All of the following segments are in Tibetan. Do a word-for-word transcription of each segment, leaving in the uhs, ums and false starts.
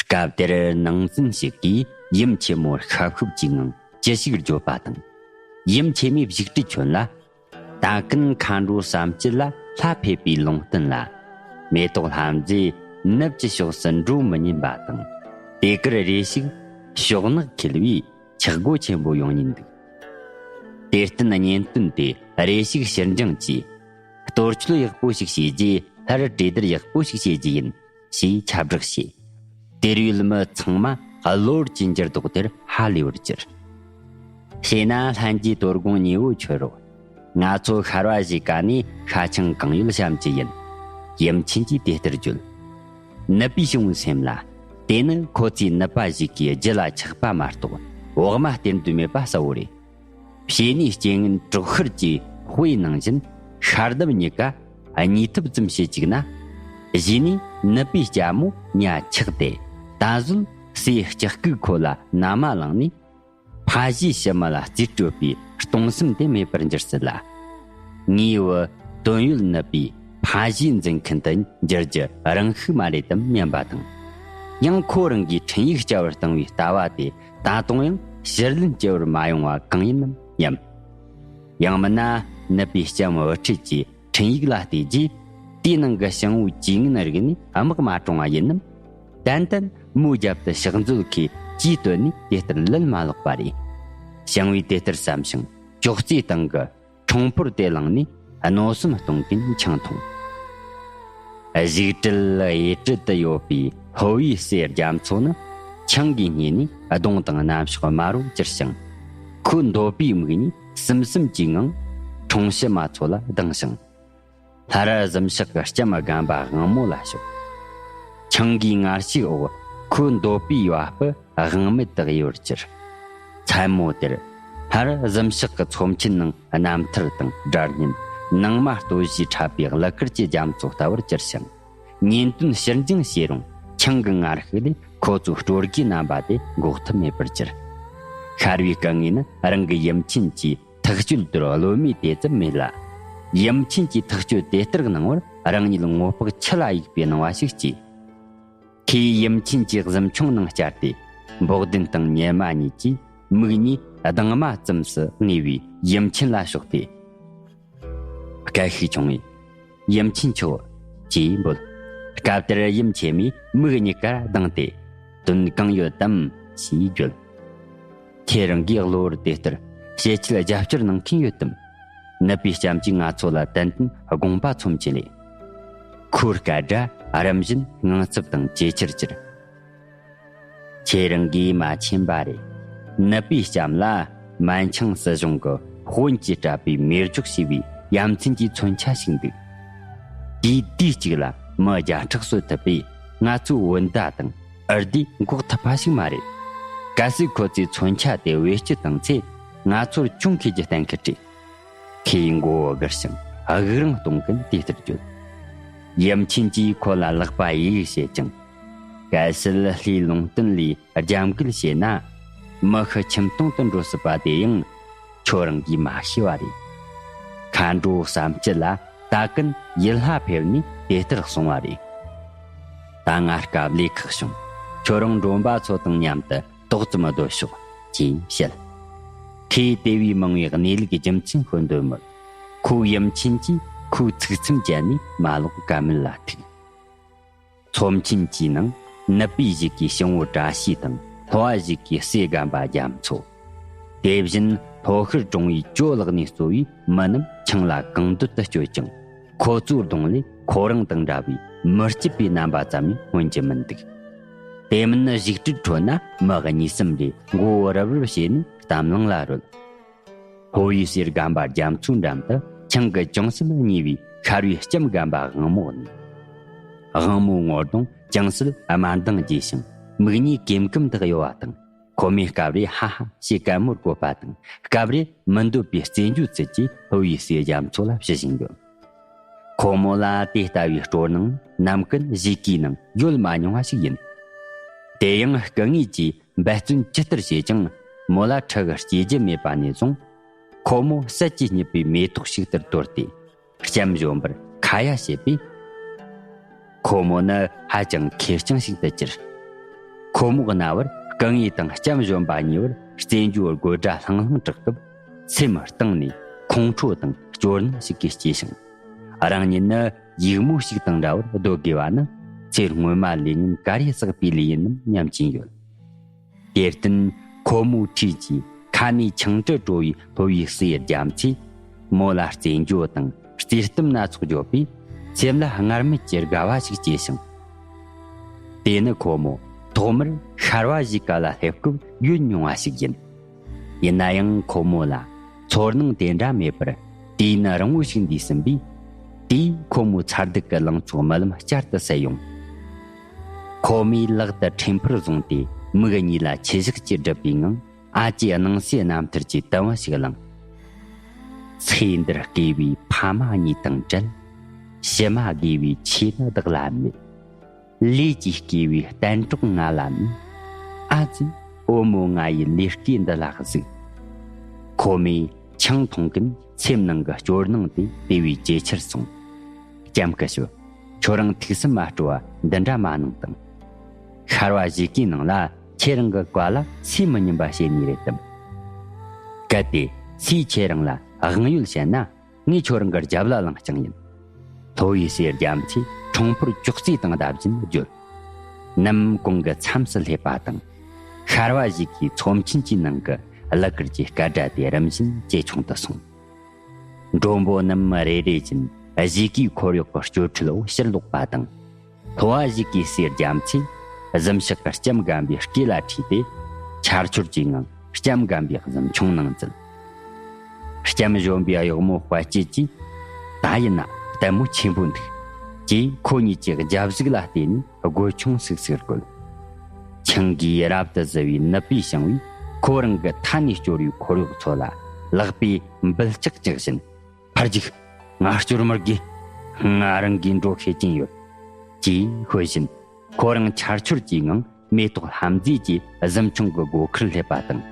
སྐབས་དེར་ནང་ཚན་ཞིག་གིས་ཡུམ་ཆེན་མོར་ཤབ་ཤུབ་ཀྱི་ངང་ཅི་ཞིག་བརྗོད་པ་དང་། ཡུམ་ཆེན་མོས་བཞུགས་ཁྲི་ཁྱོན་ལ། ད་ཀུན་མཁའ་འགྲོ་བསམ་སྤྱོད་ལ་ལྷ་ཕེབས་པའི་ལུང་བསྟན་ལ། མེ་ཏོག་ལྷ་མཛེས་ནུབ་ཀྱི་ཕྱོགས་སུ་འགྲོ་མི་ཉན་པ་དང་། དེ་གར་རེ་ཞིག་ཤོག་ནག་འཁེལ་བས་ཆག་སྒོ་ཆེན་པོ་ཡོང་ཉེན་འདུག། དེར་བརྟེན་གཉེན་སྟོན་དེ་རེ་ཞིག་ཕྱིར་འགྱངས་ཀྱིས། གཏོར་སྐྱོལ་ཡག་པོ་ཞིག་བྱས་རྗེས་སླར་གྲོས་བསྡུར་ཡག་པོ་ཞིག་བྱེད་རྒྱུ་ཡིན། ཞེས་ཁྱབ་བསྒྲགས་བྱས། དེར་ཡོད་མི་ཚང་མ་གློ་བུར་གྱི་འགྱུར་ལྡོག་དེར་ཧ་ལས་པར་གྱུར། བྱས་ན་ལྷན་རྒྱས་དོ་དགོང་ཉེ་བོ་ཁྱོད་རོགས། ང་ཚོ་ཤར་བ་གཞིས་ཀ་ནས་ཤ་ཆང་གང་ཡོད་བཤམས་ཀྱི་ཡིན། ཡུམ་ཆེན་གྱིས་དེ་ལྟར་བརྗོད། ནུབ་པའི་བྱུང་སེམས་ལ། དེ་ནི་ཁོ་ཚོའི་ནུབ་པ་ཞིག་གི་རྒྱུ་ལ་ཆགས་པ་མ་གཏོགས་འོག་མ་སྟེར་འདོད་མེད་པ་གསལ་བོ་རེད། བྱས་ནས་རྐྱེན་ངན་དྲག་ཤར་གྱི་དཔེ་ནང་བཞིན་ཤར་ནུབ་གཉིས་ཀ་གཉིས་ཐུབ་ཙམ་བྱེད་ཅིག་ན། གཞི་ནས་ནུབ་པའི་ལྕམ་མོ་ཉ་ཆག་སྟེ་ད་གཟོད་སའི་ལྕགས་སྐུད་ཁོ་ལ་ན་མ་བླངས་ནས་ཕ་གཞིས་ཕྱི་མ་ལ་རྩིས་སྤྲོད་པའི་སྟོང་བསམ་དེ་མེད་པར་འགྱུར་སྲིད་ལ། ངའི་བུ་དོན་ཡོད་ནུབ་པའི་ཕ་གཞིས་འཛིན་མཁན་དུ་འགྱུར་རྒྱུ་རང་ཤུགས་མ་རེད་དམ་སྙམ་པ་དང་། ཡང་ཁོ་རང་གིས་འཕྲིན་ཡིག་བསྐྱལ་བར་བཏང་བའི་ལྟ་བ་དེ་ད་དུང་ཡང་ཕྱིར་ལེན་བགྱི་བར་མ་ཡོང་བ་གང་ཡིན་ནམ་སྙམ། ཡང་མིན་ན་ནུབ་པའི་ལྕམ་བུ་ཁྲིད་ཀྱི་འཕྲིན་ཡིག་ལ་བལྟས་རྗེས། དེའི་ནང་གི་ཞང་བོའི་ཇུས་ངན་རིགས་ནི་དམག་མ་གྲོངས་པ་ཡིན་ནམ། ཏན་ཏན་མོའི་རྒྱབ་ཏུ་ཕྱག་མཛོད་ཁོས་ཇུས་བཏོན་ནས་དེ་ལྟར་ལན་མ་ལོག་པ་རེད། ཞང་བོས་དེ་ལྟར་བསམ་ཞིང་ཅོག་ཙེའི་སྟེང་གི་ཁྲུང་ཕོར་དེ་བླངས་ནས་མནོ་བསམ་གཏོང་གིན་ཆང་འཐུང་། བཞུགས་གྲལ་གཡས་གྲལ་དུ་ཡོད་པའི་ལྷོ་བའི་སྲས་རྒྱ་མཚོ་ནི་ཆང་གིས་མཉེས་ནས་གདོང་དང་རྣམ་ཤོག་དམར་པོར་གྱུར་ཞིང་། ཁོའི་འདོད་པའི་མིག་གཉིས་ཟིམ་ཟིམ་གྱི་ངང་ཁྲུང་ཞི་མ་མཚོ་ལ་ལྡིང་ཞིང་། སླར་གཟིམ་ཤག་གི་ལྕམ་རྒན་པ་དབང་མོ་ལ་ཕྱོགས། ཆང་གིས་ངར་ཤུགས་འོག་ཁོའི་འདོད་པའི་ཡུ་བ་སྤུ་དབང་མེད་དུ་གཡོས་པར་གྱུར། མཚན་མོ་དེར་སླར་གཟིམ་ཤག་གི་ཚོམས་ཆེན་ནང་རྣམ་ཐར་དང་སྒྲ་སྙན། ནང་མ་ལྟོ་བཞིས་འཁྲབ་པའི་གླུ་གར་གྱི་རྒྱ་མཚོ་ལྟ་བུར་གྱུར་ཞིང་། གཉེན་སྟོན་ཕྱིར་འགྱངས་བྱས་རུང་ཆང་གི་ངར་ཤུགས་ལས་ཁོ་ཚོའི་སྤྲོ་དགའི་རྣམ་པ་དེ་འགོག་ཐབས་མེད་པར་གྱུར། ཤར་བའི་སྐུ་ངོས་ནི་རང་གི་ཡུམ་ཆེན་གྱི་ཐག་གཅོད་དེར་བློ་མོས་དེ་ཙམ་མེད་ལ། ཡུམ་ཆེན་གྱིས་ཐག་གཅོད་དེ་ལྟར་གནང་བར་རང་ཉིད་ངོ་ལྤགས་ཆུ་ལ་གཡུགས་པའི་སྣང་བ་ཞིག་སྐྱེས། ཁོས་ཡུམ་ཆེན་གྱི་གཟིམ་ཆུང་ནང་བཅར་ཏེ། འབོག་ལྡན་དང་ཉི་མ་གཉིས་ཀྱིས་མིག་གཉིས་གདིང་མ་ཙམ་སུ་ངེས་པའི་ཡུམ་ཆེན་ལ་ཕྱོགས་ཏེ། སྐད་ཤུགས་ཆུང་བས། ཡུམ་ཆེན་མཆོག་ཅེས་འབོད། སྐབས་དེར་ཡུམ་ཆེན་མོས་མིག་གཉིས་ཀར་གདངས་ཏེ། དོན་གང་ཡོད་དམ་ཞེས་བརྗོད། ཁྱེད་རང་གིས་གློ་བུར་དེ་ལྟར་བྱེད་ཆེད་རྒྱབ་སྐྱོར་གནང་མཁན་ཡོད་དམ། ནུབ་པའི་ལྕམ་གྱིས་ང་ཚོ་ལ་ཏན་ཏན་དགོངས་པ་ཚོམས་ཆེན་ལས། ཁོའི་སྐད་སྒྲ་རིམ་བཞིན་དངངས་འཚབ་དང་ཇེ་ཆེར་གྱུར། ཁྱེད་རང་གིས་མ་མཁྱེན་པ་རེད། ནུབ་པའི་ལྕམ་ལ་མན་ཆང་སྲིད་གཞུང་གི་དཔོན་གྱིས་སྤྲད་པའི་མེ་སྒྱོགས་ཞེས་པའི་ཡ་མཚན་གྱི་མཚོན་ཆ་ཞིག་འདུག། དུས་དུས་གཅིག་ལ་མི་བརྒྱ་ཕྲག་གསོད་ཐུབ་པས། ང་ཚོའི་བུ་མདའ་དང་འུར་སྡེ་འགོག་ཐུབ་པ་ཞིག་མ་རེད། གལ་སྲིད་ཁོ་ཚོས་མཚོན་ཆ་དེ་བེད་སྤྱོད་བཏང་ཚེ། ང་ཚོར་གྱོང་གུད་རྒྱུ་གཏན་འཁེལ་རེད། ཁོས་མགོ་བོ་སྒུར་ཞིང་དབུགས་རིང་གཏོང་གིན་དེ་ལྟར་བརྗོད། ཡུམ་ཆེན་གྱིས་ཁོ་ལ་ལག་པ་གཡས་གཡས་བྱེད་ཅིང་། གལ་སྲིད་ལྷའི་ལུང་བསྟན་ལས་རྒྱབ་འགལ་བྱས་ན། མི་ཤི་ཁྱིམ་སྟོང་དུ་འགྲོ་སྲིད་པ་དེ་ཡང་ཁྱོད་རང་གིས་མ་ཤེས་པ་རེད། མཁའ་འགྲོ་བསམ་སྤྱོད་ལ་ད་ཀུན་ཡུལ་ལྷ་ཕེབས་ནས་དེ་ལྟར་གསུངས་པ་རེད། ད་ང་སྐབས་ལས་ཁག་བྱུང་། ཁྱོད་རང་མགྲོན་པོ་ཚོ་དང་མཉམ་དུ་ཏོག་ཙམ་སྡོད་ཤོག་ཅེས་བཤད། ཁོས་དེ་བས་མང་བའི་གནས་ལུགས་རྒྱུ་མཚན་ཤོད་འདོད་མོད། ཁོའི་ཡུམ་ཆེན་གྱིས་ཁོའི་ཚིག་མཚམས་བཅད་ནས་མ་ལོག་བཀའ་མོལ་ལ་ཐུག། ཚོམས་ཆེན་གྱི་ནང་ནུབ་པའི་གཞིས་ཀའི་ཞང་བོ་བཀྲ་ཤིས་དང་ལྷོ་བ་གཞིས་ཀའི་སྲས་རྒན་པ་རྒྱ་མཚོ། དེ་བཞིན་ལྷོ་ཤར་གྲོང་བའི་ཇོ་ལགས་ནས་གཙོ་བའི་མི་རྣམས་ཆང་ལ་གང་འདོད་དུ་སྤྱོད་ཅིང་། ཁོ་ཚོའི་གདོང་ལས་ཁོ་རང་དང་འདྲ་བའི་མི་སྐྱིད་པའི་རྣམ་པ་ཙམ་ཡང་མངོན་གྱི་མི་འདུག། དེ་མིན་བཞུགས་ཁྲིའི་ཁྲོད་ན་མི་གཉིས་གསུམ་རེ་མགོ་བོ་རབ་རིབ་བྱས་ནས་གཏམ་གླེང་ལ་རོལ། ལྷོ་བའི་སྲས་རྒན་པ་རྒྱ་མཚོའི་འགྲམ་དུ་ཆང་གིས་ཅུང་ཟད་མཉེས་པའི་ཤར་བའི་ལྕམ་རྒན་པ་དབང་མོ་ནི། དབང་མོའི་ངོ་གདོང་ཅུང་ཟད་དམར་མདངས་རྒྱས་ཤིང་མིག་གཉིས་ཀེམ་ཀེམ་དུ་གཡོ་བ་དང་། ཁོ་མོས་སྐབས་རེ་ཧ་ཧ་ཞེས་གད་མོ་དགོད་པ་དང་། སྐབས་རེ་མི་འདོད་པའི་རྩེད་འཇོའི་ཚུལ་གྱིས་ལྷོ་བའི་སྲས་རྒྱ་མཚོ་ལ་ཞུ་བཞིན་ཡོད། ཁོ་མོ་ལ་དེ་ལྟ་བུའི་སྤྲོ་སྣང་ནམ་རྒྱུན་གཞིས་ཀའི་ནང་ཡོད་མ་མྱོང་བ་ཞིག་ཡིན། དེ་ཡང་སྐུ་ངོས་ཀྱིས་འབད་བརྩོན་ཇི་ལྟར་བྱས་ཀྱང་མོ་ལ་ཁྲི་གི་སྐྱེ་རྒྱུ་མེད་པ་ནས་བཟུང་། ཁོ་མོ་ཟས་ཀྱིས་རྙེད་པའི་མེ་ཏོག་ཞིག་ཏུ་དོར་ཏེ་ལྕམ་གཞོན་པར་ཁ་ཡ་བྱེད་པས། ཁོ་མོ་ནི་ཧ་ཅང་ཁེར་རྐྱང་ཞིག་ཏུ་གྱུར། ཁོ་མོའི་རྣ་བར་སྐུ་ངོ་དང་ལྕམ་གཞོན་པ་གཉིས་བར་རྩེད་འཇོའི་དགོད་སྒྲ་ལྷང་ལྷང་གྲགས་སྐབས། སེམས་གཏིང་ནས་ཁོང་ཁྲོ་དང་སྐྱོ་སྣང་ཞིག་གིས་སྐྱེས་ཤིང་། རང་ཉིད་ནི་ཡུགས་མོ་ཞིག་དང་འདྲ་བར་སྡོད་དགོས་པ་ནི། ཚེ་སྔོན་མ་ལས་ངན་ག་རེ་བསགས་པའི་ལས་ཡིན་ནམ་སྙམ་གྱིན་ཡོད། དེར་བརྟེན་ཁོ་མོའི་འཁྲིས་ཀྱི་ཁ་ནས་ཆང་དྲི་བྲོ་བའི་ལྷོ་བའི་སའི་རྒྱ་མཚོས། མོ་ལ་རྩེད་འཇོ་དང་རྩེད་གཏམ་སྣ་ཚོགས་བརྗོད་པས། སེམས་ལ་སྔར་མེད་ཀྱི་དགའ་བ་ཞིག་སྐྱེས་ཤིང་། དེ་ནི་ཁོ་མོ་ཐོག་མར་ཤར་བ་གཞིས་ཀ་ལ་སླེབས་སྐབས་ཡོད་མྱོང་བ་ཞིག་ཡིན། ཡིན་ན་ཡང་ཁོ་མོ་ལ་ཚོར་སྣང་དེ་འདྲ་མེད་པར། དུས་ཡུན་རིང་བོ་ཞིག་འདས་ཟིན་པས། དེས་ཁོ་མོའི་མཚར་སྡུག་གི་ལང་ཚོའི་རྨི་ལམ་བསྐྱར་དུ་གསལ་ཡོང་། ཁོ་མོས་ལག་ཏུ་ཕྲེང་ཕུར་བཟུང་སྟེ། མིག་གཉིས་ལ་མཆི་ཞག་གིས་བསྒྲིབས་པའི་ངང་། ཨ་ཅེའི་སྣང་སྲིད་རྣམ་ཐར་གྱི་དུམ་བུ་ཞིག་བླངས། ཚེ་འདིར་བསྐོས་པའི་ཕ་མ་གཉིས་དང་བྲལ། ཕྱི་མ་དགེ་བའི་ཆོས་ནི་བདག་ལ་མེད། ལས་ཀྱིས་བསྐོས་པའི་གཏན་གྲོགས་ང་ལ་མེད། ཨ་ཙི། འོ་མོ་ང་ཡི་ལས་བསྐོས་འདི་ལ་གཟིགས། ཁོ་མོས་ཆང་འཐུང་གིན་སེམས་ནང་གི་སྐྱོ་སྣང་དེ་དེ་བས་ཇེ་ཆེར་སོང་། ལྕམ་སྐུ་ཞབས། ཁྱོད་རང་ཐུགས་སེམས་མ་སྤྲོ་བ་འདི་འདྲ་མ་གནང་དང་། ཤར་བ་གཞིས་ཀའི་ནང་ལ་ཁྱེད་རང་གི་བཀའ་ལ་སུས་མི་ཉན་པ་བྱེད་ནི་རེད་དམ། གལ་ཏེ་སུས་ཁྱེད་རང་ལ་དབང་ཡོད་བཤད་ན། ངས་ཁྱོད་རང་གི་རྒྱབ་ལ་ལངས་རྐྱང་ཡིན། ལྷོ་བའི་སའི་རྒྱ་མཚོས་ཁྲོང་ཕུར་ཅོག་ཙེ་དང་བརྡབ་བཞིན་བརྗོད། ནམ་གུང་གི་མཚམས་སུ་སླེབས་པ་དང་། ཤར་བ་གཞིས་ཀའི་ཚོམས་ཆེན་གྱི་ནང་གི་གླུ་གར་གྱི་སྐད་སྒྲ་དེ་རིམ་བཞིན་ཇེ་ཆུང་དུ་སོང་། མགྲོན་པོ་རྣམས་རེ་རེ་བཞིན་གཞིས་ཀའི་འཁོར་གཡོག་གི་སྐྱོར་འཕྲུལ་འོག་ཕྱིར་ལོག་པ་དང་། ལྷོ་བ་གཞིས་ཀའི་སའི་རྒྱ་མཚོས་གཟིམ་ཤག་གི་ལྕམ་རྒན་པའི་སྐེ་ལ་ཁྲིད་དེ། ཆར་ཆུར་གྱི་ངང་ལྕམ་རྒན་པའི་གཟིམ་ཆུང་ནང་འཛུལ། ལྕམ་གཞོན་པའི་གཡོག་མོ་དཔའ་སྐྱེད་ཀྱིས། ད་ཡིན་ན་ལྟད་མོ་ཆེན་པོ་འདུག་ཅེས་ཁོ་གཉིས་ཀྱི་རྒྱབ་གཟུགས་ལ་བལྟས་ནས་དགོད་ཆུང་སིག་སིག་བཀོལ། ཆང་གིས་རབ་ཏུ་བཟི་བའི་ནུབ་པས་བྱུང་བའི་ཁོ་རང་གི་མཐའ་ནས་སྐྱོར་བའི་འཁོར་གཡོག་ཚོ་ལ་ལག་པས་འབུལ་ལྕག་རྒྱག་བཞིན། ཕར་རྒྱུག་ང་སྐྱོར་མི་དགོས། ང་རང་གིས་འགྲོ་ཤེས་ཀྱིན་ཡོད། ཅེས་ཤོད་བཞིན། ཁོ་རང་ཆར་ཆུར་གྱི་ངང་མེ་ཏོག་ལྷ་མཛེས་ཀྱི་གཟིམ་ཆུང་གི་སྒོ་ཁར་སླེབས་པ་དང་།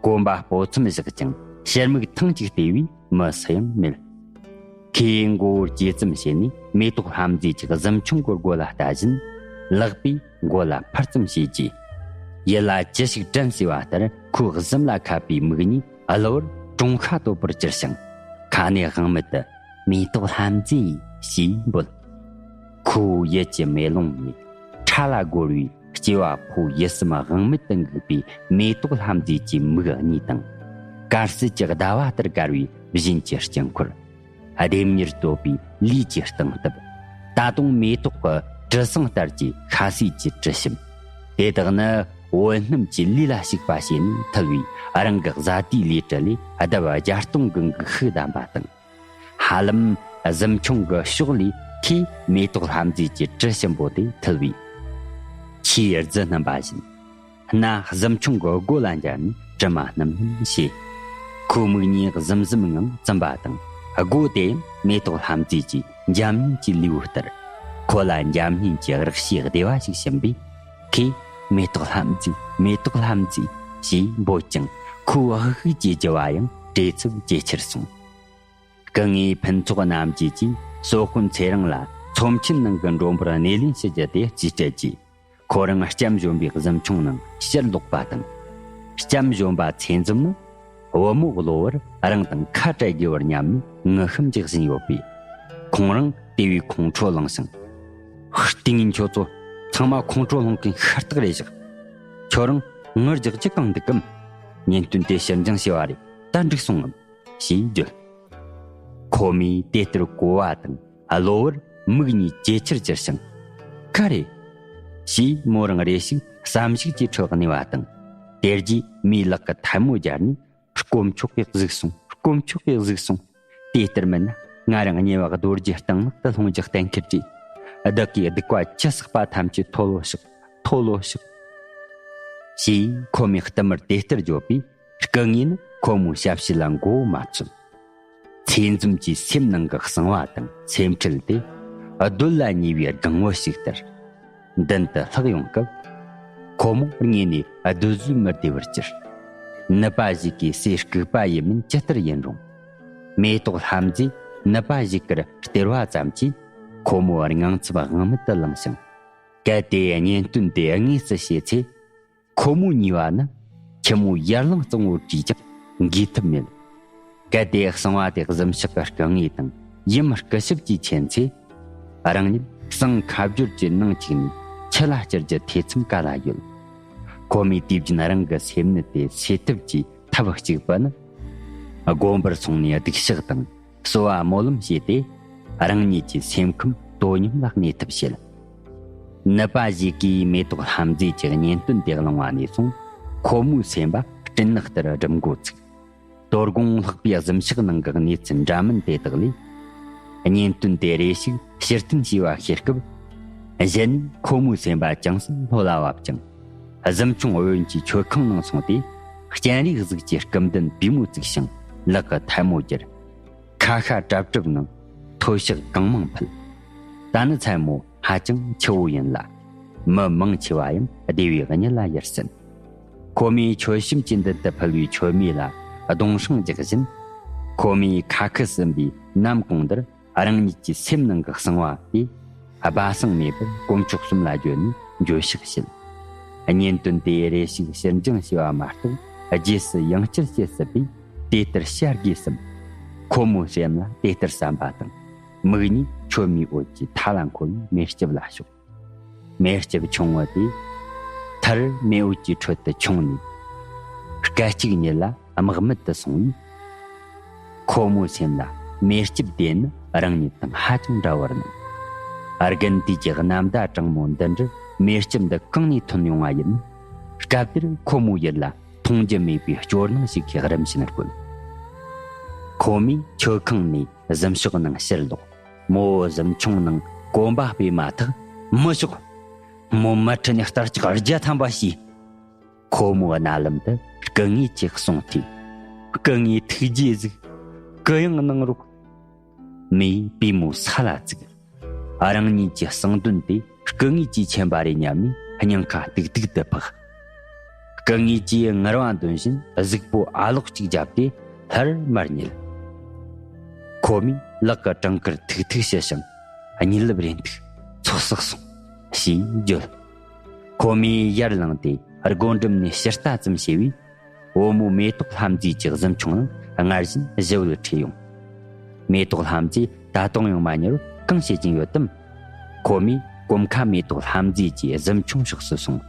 གོམ་པ་སྤོ་མཚམས་བཞག་ཀྱང་ཕྱིར་མིག་ཐེངས་གཅིག་བལྟས་པས་མི་སུ་ཡང་མེད། ཁོས་མགོ་བོ་ཇེ་ཙམ་བྱས་ནས་མེ་ཏོག་ལྷ་མཛེས་ཀྱི་གཟིམ་ཆུང་གི་སྒོ་ལ་ལྟ་བཞིན། ལག་པས་མགོ་ལ་ཕར་ཙམ་བྱས་རྗེས། ཡིད་ལ་ཅི་ཞིག་དྲན་སོང་བ་ལྟར་ཁོའི་གཟིམ་ལ་ཁ་པའི་མིག་གཉིས་གློ་བུར་གྲོང་ཁ་དོད་པོར་གྱུར་ཞིང་། ཁ་ནས་དབང་མེད་དུ། མེ་ཏོག་ལྷ་མཛེས་ཞེས་འབོད། ཁོའི་ཡིད་ཀྱི་མེ་ལོང་ནས་ཁྲ་ལ་སྒོར་བའི་སྐྱེ་བ་ཕོ་ཡིད་སེམས་དབང་མེད་དུ་འགུག་པའི་མེ་ཏོག་ལྷ་མཛེས་ཀྱི་མིག་གཉིས་དང་། དཀར་གསལ་གྱི་ཟླ་བ་ལྟར་དཀར་བའི་བཞིན་གྱི་དཀྱིལ་འཁོར། ལྡེམ་མྱུར་བསྟོད་པའི་ལུས་ཀྱི་སྟེང་སྟབས། ད་དུང་མེ་ཏོག་གི་དྲི་བཟང་ལྟར་གྱི་ཤ་ཟོས་ཀྱི་དྲི་ཞིམ། དེ་དག་ནི་བོད་སྣུམ་གྱི་ལུས་ལ་ཞུགས་པ་བྱས་ནས་འཐུལ་བའི་རང་གི་བཟའ་ཟླའི་ལུས་དྲི་ལས་ལྡབ་བརྒྱ་སྟོང་གི་འགུག་ཤུགས་ལྡན་པ་དང་། ཧ་ལམ་གཟིམ་ཆུང་གི་ཕྱོགས་ལས་ཁོས་མེ་ཏོག་ལྷ་མཛེས་ཀྱི་དྲི་ཞིམ་པོ་དེ་འཐུལ་བས། ཆུའི་རྫི་སྣུམ་པ་བཞིན། སྣ་གཟིམ་ཆུང་གི་སྒོ་ལ་འབྱར་ནས་དྲི་མ་སྣུམ་སྣུམ་བྱེད། ཁོའི་མིག་གཉིས་གཟིམ་གཟིམ་ངང་བཙུམ་པ་དང་། སྒོ་དེ་ཡང་མེ་ཏོག་ལྷ་མཛེས་ཀྱི་འཇམ་མཉེན་གྱི་ལུས་པོ་ལྟར། ཁོ་ལ་འཇམ་མཉེན་གྱི་རེག་བྱའི་བདེ་བ་ཞིག་བྱིན་པས། ཁོས་མེ་ཏོག་ལྷ་མཛེས། མེ་ཏོག་ལྷ་མཛེས་ཞེས་འབོད་ཀྱང་། ཁོའི་ཨ་ཧུ་ཧུ་གྱི་རྒྱུ་བ་ཡང་བྲེལ་འཚུབ་ཇེ་ཆེར་སོང་། སྐུ་ངོའི་ཕུན་ཚོགས་རྣམ་རྒྱལ་གྱིས་སོག་པོ་ཚེ་རིང་ལ་ཚོམས་ཆེན་ནང་གི་མགྲོན་པོར་སྣེ་ལེན་ཞུ་རྒྱུ་དེ་རྩིས་སྤྲད་རྗེས། ཁོ་རང་ལྕམ་གཞོན་པའི་གཟིམ་ཆུང་ནང་ཕྱིར་ལོག་པ་དང་། ལྕམ་གཞོན་པ་ཚེ་འཛོམས་ནི་བུ་མོ་གློ་བུར་རང་དང་ཁ་བྲལ་དགོས་པར་སྙམ་ནས་ངུ་ཤམ་རྒྱག་བཞིན་ཡོད་པས། ཁོང་རང་དེ་བས་ཁོང་ཁྲོ་ལངས་ཤིང་། ལྟས་ངན་ཁྱོད་ཚོ་ཚང་མ་ཁོང་ཁྲོ་ལངས་མཁན་ཤ་སྟག་རེད་བཞག་ཁྱོད་རང་ངུ་རྒྱག་རྒྱུ་གང་འདུག་གམ། ཉིན་སྟོན་དེ་ཕྱིར་འགྱངས་བྱས་པ་རེད། ད་འགྲིག་སོང་ངམ། ཞེས་བརྗོད། ཁོ་མོས་དེ་ལྟར་གོ་བ་དང་གློ་བུར་མིག་གཉིས་ཇེ་ཆེར་གྱུར་ཞིང་། ག་རེ། ཞེས་མོ་རང་རེ་ཞིག་བསམ་གཞིག་གི་ཁྲོད་གནས་པ་དང་། དེ་རྗེས་མོས་ལག་གི་ཐལ་མོ་སྦྱར་ནས། དཀོན་མཆོག་གིས་གཟིགས་སོང་། དཀོན་མཆོག་གིས་གཟིགས་སོང་། དེ་ལྟར་མིན་ན་ང་རང་ཉེ་བ་རྡོ་རྗེ་གཏིང་ནག་ཏུ་ལྷུང་རྒྱུ་གཏན་འཁེལ་རེད། བདག་གིས་སྡིག་པ་ཅི་བསགས་པ་ཐམས་ཅད་མཐོལ་ལོ་བཤགས། མཐོལ་ལོ་བཤགས། ཞེས་ཁོ་མོས་གཏུམ་མོར་དེ་ལྟར་བརྗོད་པས། སྐུ་ངོས་ནི་ཁོ་མོའི་ཞབས་ཕྱི་ལ་མགོ་བོ་མ་ཚོད། ཚེ་འཛོམས་ཀྱི་སེམས་ནང་གི་གསང་བ་དང་སེམས་ཁྲལ་དེ་སྡོད་ལ་ཉེ་བའི་སྒང་བུ་ཞིག་ལྟར་མདུན་དུ་ལྷགས་ཡོང་སྐབས། ཁོ་མོ་དངོས་ནས་སྡོད་བཟོད་མི་བདེ་བར་གྱུར། ནུབ་པ་ཞིག་གི་སའི་སྐུག་པ་ཡིན་མིན་ཇི་ལྟར་ཡིན་རུང་། མེ་ཏོག་ལྷ་མཛེས་ནུབ་པ་ཞིག་གིར་སྟེར་བ་ཙམ་གྱིས་ཁོ་མོའི་དངངས་འཚབ་དབང་མེད་དུ་ལངས་ཤིང་། གལ་ཏེ་གཉེན་སྟོན་དེ་དངོས་སུ་བྱས་ཚེ། ཁོ་མོ་གཉིས་པ་ནི་ཁྱི་མོ་ཡར་ལངས་གཙང་བོར་བྲིས་ཀྱང་འགོས་ཐབས་མེད། གལ་ཏེ་གསང་བ་དེ་གཟིམ་ཤག་གི་སྐུ་ངོ་དང་ཡུམ་སྐུ་ཞབས་ཀྱིས་མཁྱེན་ཚེ། རང་ཉིད་གསང་ཁ་བསྒྱུར་གྱི་ནང་བཅུག་ནས་ཁྱི་ལ་བསྐྱུར་རྒྱུ་ཐེ་ཚོམ་ག་ལ་ཡོད། ཁོ་མོས་དུས་རྒྱུན་རང་གི་སེམས་ནད་དེ་སེལ་ཐབས་ཀྱི་ཐབས་གཅིག་པུ་ནི། དགོན་པར་སོང་ནས་སྡིག་བཤགས་དང་གསོལ་བ་སྨོན་ལམ་བྱས་ཏེ། རང་ཉིད་ཀྱི་སེམས་ཁམས་དོ་སྙོམས་ལ་གནས་ཐབས་བྱེད། ནད་པ་ཞིག་གིས་མེ་ཏོག་ལྷ་མཛེས་ཀྱི་གཉེན་སྟོན་དེ་བླངས་པ་ནས་བཟུང་ཁོ་མོའི་སེམས་པ་སྤྲིན་ནག་ལྟར་སྒྲིམ་འགོ་ཚུགས། དོ་དགོང་ལྷགས་པའི་གཟིམ་ཤག་ནང་གི་གནས་ཚུལ་འདྲ་མིན་དེ་དག་ལས། གཉེན་སྟོན་དེ་རེ་ཞིག་ཕྱིར་འཐེན་བྱས་པ་ཤེས་སྐབས། གཞི་ནས་ཁོ་མོའི་སེམས་པ་ཅུང་ཟད་ལྷོད་ལ་བབ་ཅིང་། གཟིམ་ཆུང་འོན་གྱི་མཆོད་ཁང་ནང་སོང་སྟེ། སྤྱན་རས་གཟིགས་ཀྱི་སྐུ་མདུན་པུས་མོ་བཙུགས་ཤིང་ལག་གི་ཐལ་མོ་བསྒྱུར། ཁ་ཤ་གྲབས་གྲབས་ངང་མཐོལ་བཤགས་གང་མང་ཕུལ། ད་ནི་མཚན་མོ་ཧ་ཅང་ཆུ་བོ་ཡིན་ལ། མི་མང་ཆེ་བ་ཡང་བདེ་བའི་གཉིད་ལ་ཡར་སོན། ཁོ་མོས་མཆོད་བཤམས་ཀྱི་མདུན་དུ་ཕུལ་བའི་མཆོད་མེ་ལ་གདུང་ཧྲེང་རྒྱག་བཞིན། ཁོ་མོས་ཁ་ཁུ་ཟིན་པའི་ནམ་གུང་འདིར་རང་ཉིད་ཀྱི་སེམས་ནང་གི་གསང་བ་དེ་སྦ་གསང་མེད་པར་དཀོན་མཆོག་གསུམ་ལ་བརྗོད་ནས་འགྱོད་བཤགས་བྱེད། གཉེན་སྟོན་དེ་རེ་ཞིག་ཕྱིར་འགྱངས་བྱས་པ་མ་གཏོགས་རྗེས་སུ་ཡང་བསྐྱར་བྱེད་སྲིད་པས་དེ་ལྟར་བྱ་དགོས་བསམ། ཁོ་མོའི་སེམས་ལ་དེ་ལྟར་བསམ་པ་དང་མིག་གཉིས་མཆོད་མེའི་འོད་ཀྱིས་མཐའ་ལ་འཁོར་བའི་མེ་ལྕེབ་ལ་ཕྱོགས། མེ་ལྕེབ་ཆུང་ངུ་དེ་མཐར་མེ་འོད་ཀྱི་ཁྲོད་དུ་མཆོངས་ནས་སྐད་ཅིག་ཉིད་ལ་རྨེག་མེད་དུ་སོང་བས། ཁོ་མོའི་སེམས་ལ་མེ་ལྕེབ་དེ་ནི་རང་ཉིད་དང་ཧ་ཅང་འདྲ་བར་སྣང་། དགུན་དུས་ཀྱི་གནམ་ཟླ་གྲང་མོ་འདི་འདྲར་མེ་ལྕེབ་འདི་གང་ནས་ཐོན་ཡོང་བ་ཡིན། སྐབས་དེར་ཁོ་མོའི་ཡིད་ལ་མཐོང་རྒྱུ་མེད་པའི་སྐྱོ་སྣང་ཞིག་གིས་རིམ་བཞིན་བསྐོལ། ཁོ་མོས་མཆོད་ཁང་ནས་གཟིམ་ཤག་ནང་ཕྱིར་ལོག་མོ་གཟིམ་ཆུང་ནང་གོམ་པ་སྤོས་མ་ཐག་མི་ཤོག་མོ་མལ་ཁྲི་ནས་རྟ་ལྕག་བརྒྱ་ཐམ་པ་ཞུས། ཁོ་མོའི་རྣ་ལམ་དུ་སྐུ་ངོས་ཀྱི་གསུང་ཐོས། སྐུ་ངོས་ཐུགས་རྗེས་གཟིགས། གུ་ཡངས་གནང་རོགས། མོས་པུས་མོ་ས་ལ་བཙུགས། རང་ཉིད་ཀྱི་གསང་དོན་དེ་སྐུ་ངོས་ཀྱིས་མཁྱེན་པ་རེད་སྙམ་ནས་སྙིང་ཁ་ཏིག་ཏིག་ཏུ་འཕགས། སྐུ་ངོས་ཀྱིས་ངར་བ་འདོན་བཞིན་གཟུགས་པོ་ཨ་ལོག་ཅིག་བརྒྱབ་སྟེ་སླར་མར་ཉལ། ཁོ་མོས་ལག་གི་བྲང་ཁར་ཐུག་ཐུག་བྱས་ཤིང་གཉིད་ལབ་རན་འདུག་ཚོགས་བསགས་སོང་ཞེས་བརྗོད། ཁོ་མོས་ཡར་ལངས་ཏེ་སྒོ་འགྲམ་ནས་ཕྱིར་ལྟ་ཙམ་བྱས་པས། བུ་མོ་མེ་ཏོག་ལྷ་མཛེས་ཀྱི་གཟིམ་ཆུང་ནང་སྔར་བཞིན་ཞི་བར་ཁྲིད་ཡོང་། མེ་ཏོག་ལྷ་མཛེས་ད་དུང་ཡང་མ་ཉལ་བར་གང་བྱེད་ཀྱིན་ཡོད་དམ། ཁོ་མོས་གོམ་ཁ་མེ་ཏོག་ལྷ་མཛེས་ཀྱི་གཟིམ་ཆུང་ཕྱོགས་སུ་སོང་།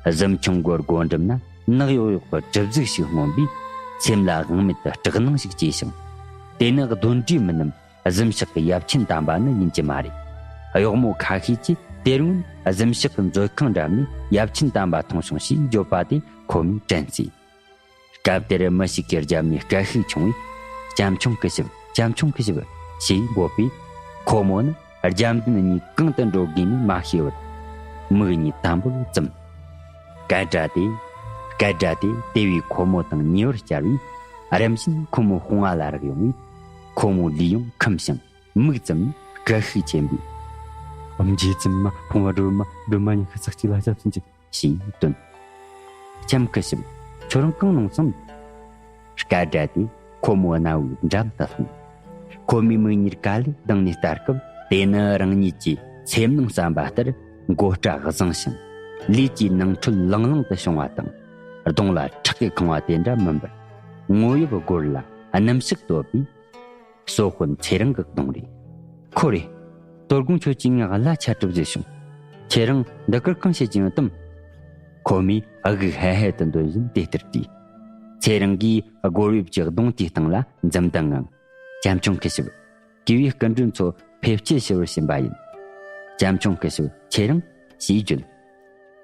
གཟིམ་ཆུང་གི་སྒོ་འགྲམ་ན་ནག་ཡོག་ཡོག་གི་གྲིབ་གཟུགས་ཤིག་མངོན་པས་སེམས་ལ་དབང་མེད་དུ་སྐྲག་སྣང་ཞིག་སྐྱེས་ཤིང་། དེ་ནི་གདོན་འདྲེ་མིན་ནམ། གཟིམ་ཤག་གི་ཡབ་ཆེན་དམ་པ་ནི་ཡིན་གྱི་མ་རེད། གཡོག་མོ་ཁ་ཤས་ཀྱིས་དེ་རིང་གཟིམ་ཤག་གི་མཛོད་ཁང་འགྲམ་ནས་ཡབ་ཆེན་དམ་པ་མཐོང་བྱུང་ཞེས་བརྗོད་པ་དེ་ཁོ་མོས་དྲན་སོས། སྐབས་དེར་མི་ཞིག་གིས་རྒྱབ་ནས་སྐད་ཤུགས་ཆུང་བས། སྐྱབས་མཆོང་སྐུ་ཞབས། སྐྱབས་མཆོང་སྐུ་ཞབས། ཞེས་འབོད་པས། ཁོ་མོ་ནི་རྒྱབ་མདུན་གཉིས་གང་དུ་འགྲོ་དགོས་ནས་མ་ཤེས་པར། མིག་གཉིས་དམ་པོར་བཙུམས། སྐད་སྒྲ་དེ། སྐད་སྒྲ་དེ་དེ་བས་ཁོ་མོ་དང་ཉེ་བར་བཅར་བས། རིམ་བཞིན་ཁོ་མོ་དཔུང་བ་ལ་རེག་ཡོང་བས། ཁོ་མོ་ལུས་ཡང་ཁུམ་ཞིང་མིག་བཙུམ་ནས་སྐད་ཤུགས་ཆེན་པོས། ཨམ་རྗེ་བཙུན་མ་དཔུང་བ་སྒྲོལ་མ་སྒྲོལ་མ་ཉི་ཤུ་རྩ་གཅིག་ལ་སྐྱབས་སུ་མཆི། ཞེས་བཏོན། སྐྱབས་མཆོང་སྐུ་ཞབས། ཁྱོད་རང་གང་ནང་སོང་། སྐད་སྒྲ་དེ་ཁོ་མོའི་རྣ་བའི་འགྲམ་དུ་ལྷུང་། ཁོ་མོའི་མིག་གཉིས་ཀ་ལས་ལྡང་ནས་ལྟ་སྐབས། དེ་ནི་རང་ཉིད་ཀྱི་སེམས་ནང་བསམ་པ་ལྟར་མགོ་སྐྲ་བཟང་ཞིང་ལུས་ཀྱི་ནང་ཁྲོལ་ལང་ལང་དུ་བྱུང་བ་དང་། གདོང་ལ་ཁྲག་གིས་ཁེངས་པ་དེ་འདྲ་མིན་པར། ངོ་ཡབ་སྒོར་ལ་སྣུམ་ཞིག་བཏོད་པས། སོ་དཔོན་ཚེ་རིང་གི་གདོང་རེད། ཁོ་རེ། དོ་དགོང་ཁྱོད་ཀྱིས་ངའི་གླ་ཆ་གྲུབ་བཟོས་བྱུང་། ཁྱེད་རང་འདི་གར་གང་བྱེད་ཀྱིན་ཡོད་དམ། ཁོ་མོས་ཨ་གུག་ཧེ་ཧེ་དུ་འདོན་བཞིན་དེ་ལྟར་དྲིས། ཚེ་རིང་གིས་སྒོར་ཡབ་ཀྱི་གདོང་དེའི་སྟེང་ལ་འཛུམ་མདངས་ངང་། སྐྱབས་མཆོང་སྐུ་ཞབས། དགེ་བའི་སྐུ་མགྲོན་ཚོ་ཕེབས་སྐྱེལ་ཞུ་བར་ཕྱིན་པ་ཡིན། སྐྱབས་མཆོང་སྐུ་ཞབས་ཚེ་རིང་ཞེས་བརྗོད།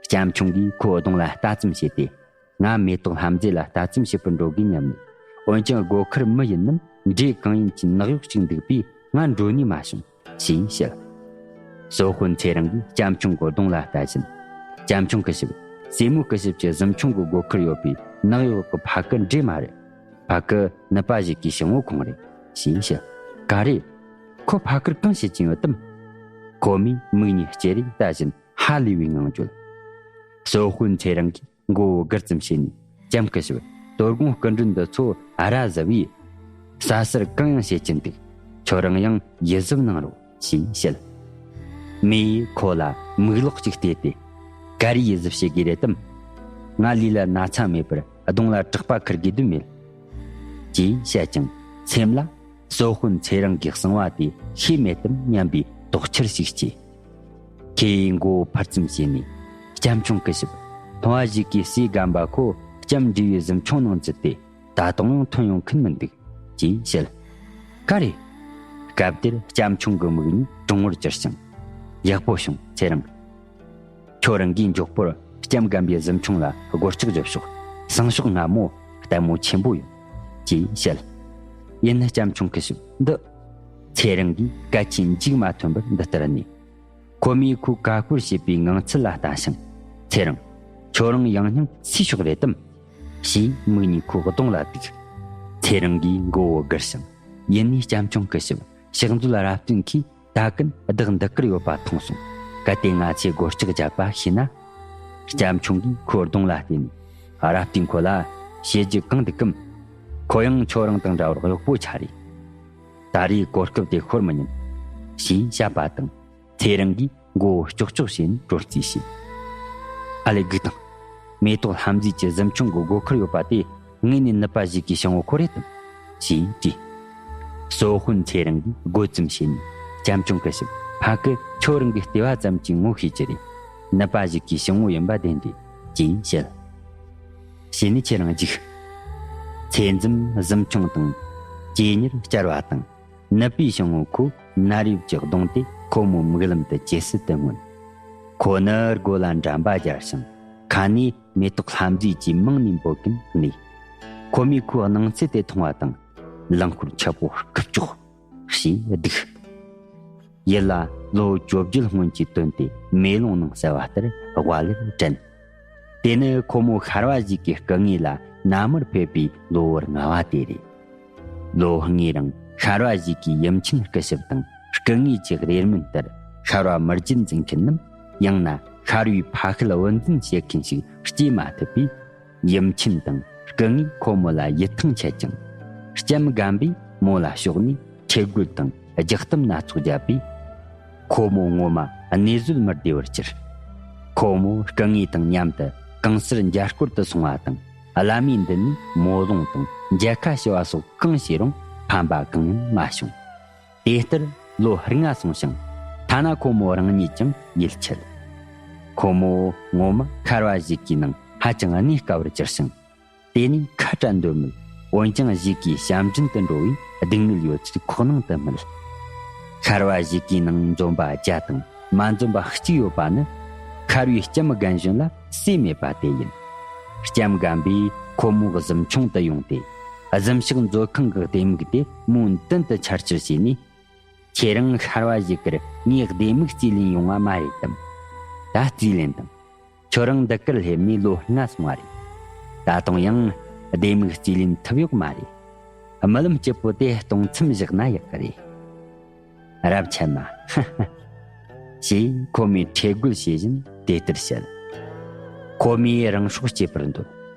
སྐྱབས་མཆོང་གིས་ཁོའི་གདོང་ལ་ལྟ་ཙམ་བྱས་ཏེ། ང་མེ་ཏོག་ལྷ་མཛེས་ལ་ལྟ་ཙམ་བྱེད་པར་འགྲོ་དགོས་སྙམ་ནས། འོན་ཀྱང་སྒོ་ཁར་མི་ཡིན་ནམ་འདྲེ་གང་ཡིན་གྱི་ནག་གཡོག་ཅིག་འདུག་པས་ང་འགྲོ་ནུས་མ་བྱུང་ཞེས་བཤད། སོ་དཔོན་ཚེ་རིང་གིས་སྐྱབས་མཆོང་གི་གདོང་ལ་ལྟ་བཞིན། སྐྱབས་མཆོང་སྐུ་ཞབས། སྲས་མོ་སྐུ་ཞབས་ཀྱི་གཟིམ་ཆུང་གི་སྒོ་ཁར་ཡོད་པའི་ནག་གཡོག་གི་ཕ་གི་འདྲེ་མ་རེད། ཕ་གི་ནུ་པ་ཞིག་གི་ཞི་མོ་ཁོང་རེད་ཞེས་བཤད། ག་རེ། ཁོ་ཕ་གིར་གང་བྱེད་ཀྱིན་ཡོད་དམ། ཁོ་མོས་མིག་གཉིས་ལྕེ་རེ་ལྟ་བཞིན་ཧ་ལས་པའི་ངང་བརྗོད། སོ་དཔོན་ཚེ་རིང་གིས་མགོ་བོ་སྒུར་ཙམ་བྱས་ནས། སྐྱབས་སྐུ་ཞབས། དོ་དགོང་སྐུ་མགྲོན་འདི་ཚོ་ར་བཟི་བས། ཟ་ཟུར་གང་ཡང་བྱེད་ཀྱིན་འདུག་ཁྱོད་རང་ཡང་ཡིད་གཟབ་གནང་རོགས་ཞེས་བཤད། མོས་ཁོ་ལ་མིག་ལོག་ཅིག་བལྟས་ཏེ། ག་རེ་ཡིད་གཟབ་བྱེད་དགོས་རེད་དམ། ང་ལུས་ལ་ན་ཚ་མེད་པར་གདོང་ལ་གྲགས་པ་འཁུར་དགོས་དོན་མེད། ཅེས་བཤད་ཀྱང་སེམས་ལ། གསོད་དཔོན་ཚེ་རིང་གིས་གསང་བ་དེ་ཤེས་མེད་དམ་སྙམ་པའི་དོགས་འཆར་ཞིག་སྐྱེས། ཁོས་མགོ་བོ་ཕར་ཙམ་བྱས་ནས། སྐྱབས་མཆོང་སྐུ་ཞབས། མཐོང་བ་ཞིག་གིས་སྲས་སྒམ་པ་ཁོ་ལྕམ་འབྲི་བའི་གཟིམ་ཆུང་ནང་འཛུལ་ཏེ། ད་དུང་ཡང་ཐོན་ཡོང་མཁན་མི་འདུག་ཅེས་བཤད། ག་རེ། སྐབས་དེར་སྐྱབས་མཆོང་གི་མིག་གཉིས་གྲང་ངར་གྱུར་ཞིང་། ཡག་པོ་བྱུང་ཚེ་རིང་། ཁྱོད་རང་གིས་མགྱོགས་པོར་ལྕམ་སྒམ་པའི་གཟིམ་ཆུང་ལ་སྒོ་ལྕགས་རྒྱོབ་ཤོག་སང་ཞོགས་སྔ་མོ་ལྟད་མོ་ཆེན་པོ་ཡོད། ཅེས་བཤད། ཡིན་ན་སྐྱབས་མཆོང་སྐུ་ཞབས། འདི། ཚེ་རིང་གིས་སྐད་ཆའི་མཇུག་མ་ཐོན་པར་འདི་ལྟར་སྨྲས། ཁོ་མོས་ཁོའི་ཀ་ཀོར་བྱེད་པའི་ངང་ཚུལ་ལ་ལྟ་ཞིང་། ཚེ་རིང་། ཁྱོད་རང་ཡང་སྙིང་སུས་ཤོག་རེད་དམ། ཞེས་མིག་གཉིས་ཁོའི་གདོང་ལ་གཏུགས། ཚེ་རིང་གིས་མགོ་བོ་སྒུར་ཞིང་། ཡིན་ནའི་སྐྱབས་མཆོང་སྐུ་ཞབས། ཕྱག་མཛོད་རབ་བརྟན་གྱིས་ད་གིན་བདག་འདི་གར་ཡོད་པ་མཐོང་སོང་། གལ་ཏེ་ང་ཚོས་སྒོ་ལྕགས་བརྒྱབ་པ་ཤེས་ན། སྐྱབས་མཆོང་གིས་ཁོའི་གདོང་ལ་བལྟས་ནས། རབ་བརྟན་ཁོ་ལ་བཤད་རྒྱུ་གང་འདུག་གམ། ཁོ་ཡང་ཁྱོད་རང་དང་འདྲ་བར་གཡོག་པོ་ཆགས་རེད། ད་རེས་གོ་སྐབས་དེ་ཤོར་མི་ཉན། ཞེས་བཤད་པ་དང་། ཚེ་རིང་གིས་མགོ་བོ་ཀྱོག་ཀྱོག་བྱས་ནས་དྲོ་རྩིས་བྱས། ཨ་ལས། སྒུག་དང་། མེ་ཏོག་ལྷ་མཛེས་ཀྱི་གཟིམ་ཆུང་གི་སྒོ་ཁར་ཡོད་པ་དེ་དངོས་གནས་ནུབ་པ་ཞིག་གི་བྱང་བུ་ཁོ་རེད་དམ། ཞེས་དྲིས། གསོད་དཔོན་ཚེ་རིང་གིས་དགོད་ཙམ་བྱས་ནས། སྐྱབས་མཆོང་སྐུ་ཞབས། ཕ་གི་ཁྱོད་རང་གི་ལྟེ་བ་ཙམ་གྱིས་ངོ་ཤེས་ཀྱི་རེད། ནུབ་པ་ཞིག་གི་བྱང་བུ་ཡིན་པ་བདེན་རེད། ཅེས་བཤད། བྱས་ནས་ཁྱེད་རང་རྒྱུགས། ཚེ་འཛོམས་གཟིམ་ཆུང་དང་། ཇེ་ཉེར་བསྐྱར་བ་དང་། ནུབ་པའི་བྱང་བུ་ཁོའི་ནར་ཡོད་ཀྱི་གདོང་དེ་ཁོ་མོའི་མིག་ལམ་དུ་ཇེ་གསལ་དུ་མངོན། ཁོ་ནི་མགོ་ལ་འགྲམ་པ་སྦྱར་ཞིང་། ཁ་ནས་མེ་ཏོག་ལྷ་མཛེས་ཀྱི་མིང་ནས་འབོད་མཁན་གནས། ཁོ་མོས་ཁོའི་སྣང་ཚུལ་དེ་མཐོང་བ་དང་། རླངས་འཁོར་ཆག་པོ་སྐུབ་ཀྱོག་ཞེས་བརྡིགས། ཡུལ་ལ་ལོ་བཅོ་བརྒྱད་སྔོན་གྱི་དོན་དེ་མེ་ལོང་ནང་གསལ་བ་ལྟར་དབའ་ལེར་དྲན། དེ་ནི་ཁོ་མོ་ཤར་བ་ཞིག་གི་སྐུ་ངོ་ལ་མནའ་མར་ཕེབས་པའི་ལོ་ལྔ་བ་དེ་རེད། ལོ་ལྔའི་རིང་ཤར་བ་ཞིག་གིས་ཡུམ་ཆེན་སྐུ་ཞབས་དང་སྐུ་ངོ་གི་རེ་སྨོན་ལྟར་ཤར་བ་མི་རྒྱུད་འཛིན་མཁན་ནམ། ཡང་ན་ཤར་བའི་ཕ་ཤུལ་བུ་འཛིན་བྱེད་མཁན་ཞིག་སྐྱེས་མ་ཐུབ་པས། ཡུམ་ཆེན་དང་སྐུ་ངོས་ཁོ་མོ་ལ་ཡིད་ཐང་ཆད་ཅིང་། ལྕམ་སྒམ་པོས་མོ་ལ་ཕྱོགས་ནས་ཁྲེལ་དགོད་དང་རྒྱག་གཏམ་སྣ་ཚོགས་བརྒྱབ་པས། ཁོ་མོ་ངོ་མ་གནས་བཟོད་མི་བདེ་བར་གྱུར། ཁོ་མོ་སྐུ་ངོ་དང་མཉམ་དུ་གང་སར་མཇལ་སྐོར་དུ་སོང་བ་དང་། བླ་མའི་མདུན་ནས་མོ་ལོང་དང་མཇལ་ཁ་ཞུ་བ་སོགས་གང་བྱས་རུང་ཕན་པ་གང་ཡང་མ་བྱུང་། དེ་ལྟར་ལོ་ལྔ་སོང་ཞིང་། ཐ་ན་ཁོ་མོ་རང་ཉིད་ཀྱང་ཡིད་ཆད། ཁོ་མོ་ངོ་མ་ཤར་བ་ཞིག་གི་ནང་ཧ་ཅང་གནས་དཀའ་བར་གྱུར་ཞིང་། དེ་ནས་ཁ་བྲལ་འདོད་མོད། འོན་ཀྱང་ཞིག་གིས་ཞབས་འདྲེན་དུ་འགྲོ་བའི་སྡུག་བསྔལ་ཡོད་ཚད་ཁོག་ནང་དུ་སྨིན། ཤར་བ་ཞིག་གི་ནང་འཛོམས་པ་བརྒྱ་དང་མ་འཛོམས་པ་གཅིག་ཡོད་པ་ནི། ཤར་བའི་ལྕམ་རྒན་གཞོན་ལ་སྲས་མེད་པ་དེ་ཡིན། ལྕམ་སྒམ་པོས་ཁོ་མོའི་གཟིམ་ཆུང་དུ་ཡོང་སྟེ། གཟིམ་ཤག་མཛོད་ཁང་གི་ལྡེ་མིག་དེ་མོའི་མདུན་དུ་འཕྱར་ཕྱིར་བྱས་ནས། ཁྱེད་རང་ཤར་བ་ཞིག་གིས་ངའི་ལྡེ་མིག་རྩིས་ལེན་ཡོང་བ་མ་རེད་དམ། ད་རྩིས་ལེན་དང་། ཁྱོད་རང་འདི་གར་སླེབས་ནས་ལོ་ལྔ་སོང་བ་རེད། ད་དུང་ཡང་ལྡེ་མིག་རྩིས་ལེན་ཐུབ་ཡོད་མ་རེད། རྨི་ལམ་སྐྱིད་པོ་དེ་སྟོང་མཚམས་བཞག་ན་ཡག་གི་རེད། རབ་ཆད་མ། ཞེས་ཁོ་མོས་ཁྲེལ་དགོད་བྱེད་བཞིན་དེ་ལྟར་བཤད། ཁོ་མོས་རང་སྲོག་བཅད་པར་འདོད།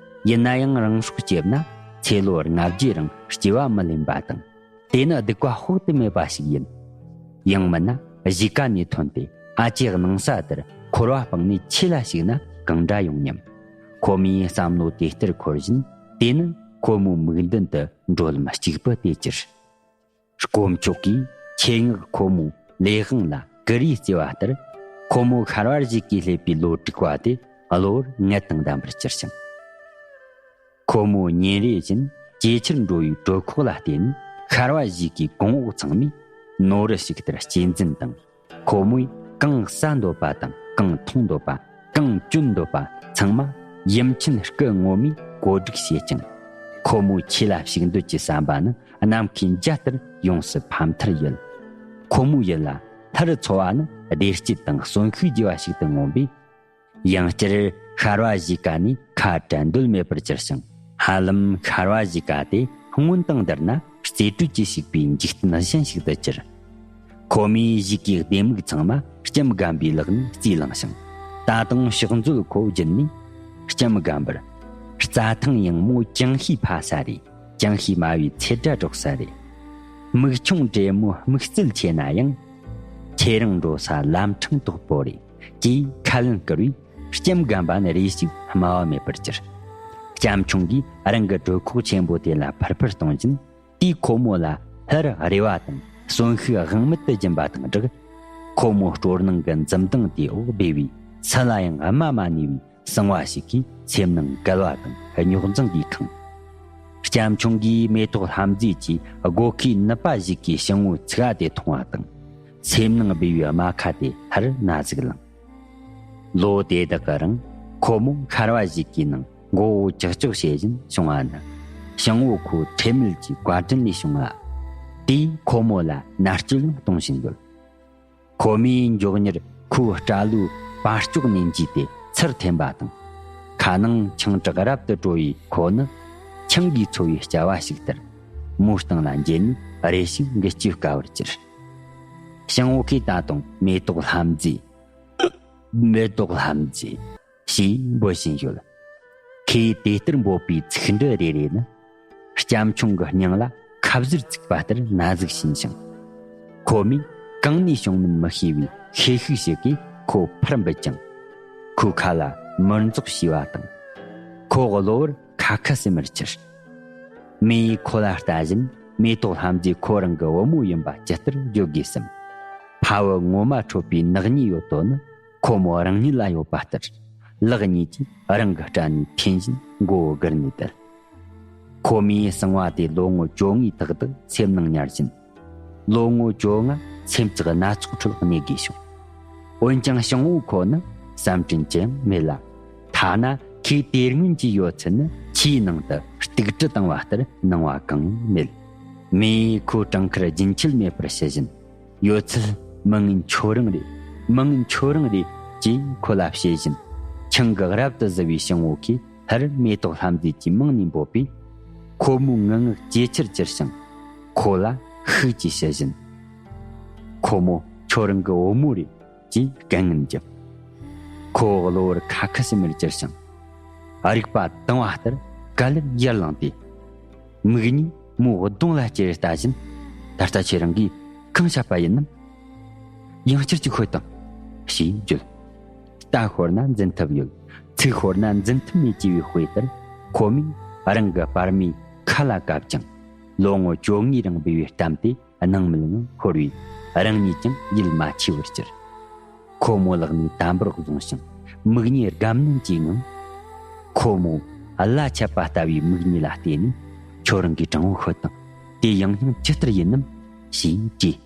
ཡིན་ན་ཡང་རང་སྲོག་བཅད་ན་ཚེ་ལོ་ལྔ་བརྒྱའི་རིང་སྐྱེ་བ་མི་ལེན་པ་དང་། དེ་ནི་སྡིག་པ་དཔག་ཏུ་མེད་པ་ཞིག་ཡིན། ཡང་མིན་ན་གཞིས་ཀ་ནས་ཐོན་ཏེ་ཨ་ཅེ་སྣང་ས་དེར་འཁོར་བ་སྤངས་ནས་ཆོས་ལ་ཞུགས་ན་གང་འདྲ་ཡོང་སྙམ། ཁོ་མོའི་བསམ་བློ་དེ་ལྟར་འཁོར་བཞིན། དེ་ནི་ཁོ་མོའི་མིག་མདུན་དུ་འགྲོ་ལམ་གཅིག་པུ་དེ་གྱུར། དཀོན་མཆོག་གིས་ཆེད་མངགས་ཁོ་མོའི་ལས་དབང་ལ་ཀུ་རེ་བརྩི་བ་ལྟར། ཁོ་མོ་ཤར་བ་ཞིག་གིས་སླེབས་པའི་ལོ་དྲུག་པ་དེ་གློ་བུར་ངལ་དང་ལྡན་པར་གྱུར་ཞིང་། ཁོ་མོ་ཉིན་རེ་བཞིན་ཇེ་ཆེར་འགྲོ་བའི་གྲོད་ཁོག་ལ་བརྟེན་ནས་ཤར་བ་ཞིག་གི་གོང་འོག་ཚང་མས་ནོར་བུ་ཞིག་ལྟར་གཅེས་འཛིན་དང་། ཁོ་མོས་གང་ཟ་འདོད་པ་དང་གང་འཐུང་འདོད་པ། གང་གྱོན་འདོད་པ་ཚང་མ་ཡུམ་ཆེན་སྐུ་ངོ་མས་བཀོད་སྒྲིག་བྱེད་ཅིང་། ཁོ་མོའི་ཆོས་ལ་ཞུགས་འདོད་ཀྱི་བསམ་པ་ནི་ནམ་མཁའི་འཇའ་ལྟར་ཡོངས་སུ་ཕམ་མཐར་ཡལ། ཁོ་མོའི་ཡིད་ལ་སླར་འཚོ་བ་ནི་བདེ་སྐྱིད་དང་གསོན་ཤུགས་རྒྱས་པ་ཞིག་ཏུ་མངོན་པས། ཡང་བསྐྱར་ཤར་བ་གཞིས་ཀ་ནས་ཁ་བྲལ་འདོད་མེད་པར་གྱུར་ཞིང་། ཧ་ལམ་ཤར་བ་གཞིས་ཀ་དེ་སྔོན་དང་བསྡུར་ན་རྩེ་དྲོད་ཀྱིས་ཕྱུག་པའི་འཇིག་རྟེན་གཞན་ཞིག་ཏུ་གྱུར། ཁོ་མོས་གཞིས་ཀའི་ལྡེ་མིག་ཚང་མ་ལྕམ་སྒམ་པོའི་ལག་ནས་རྩིས་བླངས་ཤིང་། ད་དུང་ཕྱག་མཛོད་ཁོ་བརྒྱུད་ནས་ལྕམ་སྒམ་པོར། རྩྭ་ཐང་ཡངས་མོ་ཅང་ཤེས་ཕ་ས་རེད། ཅང་ཤེས་དམའ་བའི་ཚེ་སྒྲ་སྒྲོག་ས་རེད། མིག་ཆུང་བགྲེས་མོ་མིག་རྩལ་ཆེ་ན་ཡང་། ཁྱེད་རང་འགྲོ་ས་ལམ་འཕྲང་དོག་པོ་རེད། ཅེས་ཁ་ལན་བསྐུར་བས་ལྕམ་རྒན་པ་ནི་རེ་ཞིག་སྨྲ་བ་མེད་པར་གྱུར། ལྕམ་ཆུང་གིས་རང་གི་གྲོད་ཁོག་ཆེན་པོ་དེ་ལ་ཕུར་ཕུར་གཏོང་བཞིན། དེས་ཁོ་མོ་ལ་སླར་རེ་བ་དང་གསོན་ཤུགས་དབང་མེད་དུ་སྦྱིན་པ་དང་སྦྲགས། ཁོ་མོ་སྤྲོ་སྣང་གི་འཛུམ་མདངས་དེའི་འོག་སྦས་པའི་སུ་ལ་ཡང་སྨྲ་མ་ནུས་པའི་གསང་བ་ཞིག་གིས་སེམས་ནང་བསྐལ་བ་དང་རྙོག་འཛིང་གིས་ཁེངས། ལྕམ་ཆུང་གིས་མེ་ཏོག་ལྷམ་མཛེས་ཀྱི་སྒོ་ཁའི་ནུབ་པ་ཞིག་གི་ཞིང་བོ་ཚིག་པ་དེ་མཐོང་བ་དང་། སེམས་ནང་སྦས་པའི་རྨ་ཁ་དེ་སླར་ན་ཟུག་ལངས། ལོ་དེ་དག་གི་རིང་ཁོ་མོ་ཤར་བ་ཞིག་གི་ནང་མགོ་བོ་ཀྱག་ཀྱོག་བྱེད་བཞིན་བྱུང་བ་ནི། ཞིང་བོ་ཁོ་འཕྲལ་མེད་ཀྱི་བཀའ་དྲིན་ལས་བྱུང་བ། དེས་ཁོ་མོ་ལ་མནར་གཅོད་ཡང་གཏོང་བཞིན་ཡོད། ཁོ་མོས་མགྱོགས་མྱུར་ཁོའི་སྐྲ་ལོའི་པར་ལྕོག་ནས་འཇུས་ཏེ་ཚུར་འཐེན་པ་དང་། ཁ་ནང་ཆང་དྲེག་རབ་ཏུ་དྲོ་བའི་ཁོ་ནི་ཆང་གིས་འཚོ་བའི་སྐྱ་བ་ཞིག་ལྟར། མོའི་སྟེང་ལ་འགྱེལ་ནས་རེ་ཞིག་འགུལ་སྐྱོད་དཀའ་བར་གྱུར། ཞིང་བོ་ཁོས་ད་དུང་མེ་ཏོག་ལྷམ་མཛེས། མེ་ཏོག་ལྷམ་མཛེས། ཞེས་འབོད་བཞིན་ཡོད། ཁོས་དེ་ལྟར་འབོད་པའི་ཚིག་འབྲུ་རེ་རེ་ནི། ལྕམ་ཆུང་གི་སྙིང་ལ་ཁ་བཟུར་བཙུགས་པ་ལྟར་ན་ཟུག་བྱིན་ཞིང་། ཁོ་མོས་གང་ནས་བྱུང་མིན་མི་ཤེས་པའི་ཤེད་ཤུགས་ཤིག་གིས་ཁོ་ཕར་འབུད་ཅིང་། ཁོའི་ཁ་ལ་མིར་འཛེགས་བྱས་པ་དང་། ཁོ་གློ་བུར་ཁ་ཁ་ཟེར་མར་གྱུར། མོས་ཁོ་ལ་ལྟ་བཞིན་མེ་ཏོག་ལྷམ་མཛེས་ཁོ་རང་གི་བུ་མོ་ཡིན་པ་ཇི་ལྟར་བརྗོད་དགོས་སམ། ཕ་བུ་ངོ་མ་འཕྲོད་པའི་ནག་ཉེས་ཡོད་དོ་ནི། ཁོ་མོ་རང་ཉིད་ལ་ཡོད་པ་ལྟར། ལག་གཉིས་ཀྱིས་རང་གི་སྐྲ་ནས་འཐེན་བཞིན་མགོ་བོ་སྒུར་ནས་བསྡད། ཁོ་མོའི་གསང་བ་དེ་ལོ་ངོ་བཅོ་ལྔའི་ཏག་ཏག་སེམས་ནང་ཉར་བཞིན། ལོ་ངོ་བཅོ་ལྔ་སེམས་ཚེགས་སྣ་ཚོགས་ཁྲོད་གནས་དགོས་བྱུང་། འོན་ཀྱང་ཞིང་བོ་ཁོ་ནི་བསམ་དྲན་ཅི་ཡང་མེད་ལ། ཐ་ན་ཁོས་དེ་སྔོན་གྱི་ཡོད་ཚད་ནི་ཆུའི་ནང་དུ་གཏུག་དྲི་བཏང་བ་ལྟར་སྣང་བ་གང་ཡང་མེད། མོས་ཁོའི་བྲང་ཁར་རྒྱུན་ཆད་མེད་པར་ཞུ་བཞིན། ཡོད་ཚད་མི་ངན་ཁྱོད་རང་རེད། མི་ངན་ཁྱོད་རང་རེད། ཅེས་ཁོ་ལ་བཤད་བཞིན། ཆང་གིས་རབ་ཏུ་བཟི་བའི་ཞིང་བོ་ཁོས་སླར་མེ་ཏོག་ལྷམ་མཛེས་ཀྱི་མིང་ནས་འབོད་པས། ཁོ་མོའི་ངུ་ངག་ཇེ་ཆེར་གྱུར་ཞིང་། ཁོ་ལ་ཤུགས་ཀྱིས་ཞུ་བཞིན། ཁོ་མོ་ཁྱོད་རང་གི་བུ་མོ་རེད། ཅེས་སྐད་ངན་བརྒྱབ། ཁོ་གློ་བུར་ཁ་ཁ་ཟེར་མར་གྱུར་ཞིང་། རིག་པ་དྭངས་བ་ལྟར་ག་ལེར་ཡར་ལངས་ཏེ། མིག་གཉིས་མོའི་གདོང་ལ་ཅེར་ལྟ་བཞིན། ད་ལྟ་ཁྱེད་རང་གིས་གང་བཤད་པ་ཡིན་ནམ། ཡང་བསྐྱར་གྱིས་ཤོད་དང་། ཞེས་བརྗོད། རྟ་ཤོར་ན་འཛིན་ཐབས་ཡོད། ཚིག་ཤོར་ན་འཛིན་ཐབས་མེད་ཅེས་པའི་དཔེ་ལྟར། ཁོ་མོས་རང་གི་པར་མའི་ཁ་ལ་བཀབ་ཅིང་། ལོ་ངོ་བཅོ་ལྔའི་རིང་སྦས་པའི་གཏམ་དེ་སྣང་མེད་ངང་ཤོར་བས། རང་ཉིད་ཀྱང་ཡིད་མ་ཆེས་པར་གྱུར། ཁོ་མོ་ལག་ནས་དམ་པོར་བཟུང་ཞིང་། མིག་གཉིས་དགའ་སྣང་གྱིས་ངང་། ཁོ་མོ་གླ་ཆད་པ་ལྟ་བུའི་མིག་གཉིས་ལ་བལྟས་ནས། ཁྱོད་རང་གིས་དྲང་བོ་ཤོད་དང་། དེ་ཡང་སྙིང་ཇི་ལྟར་ཡིན་ནམ། ཞེས་དྲིས།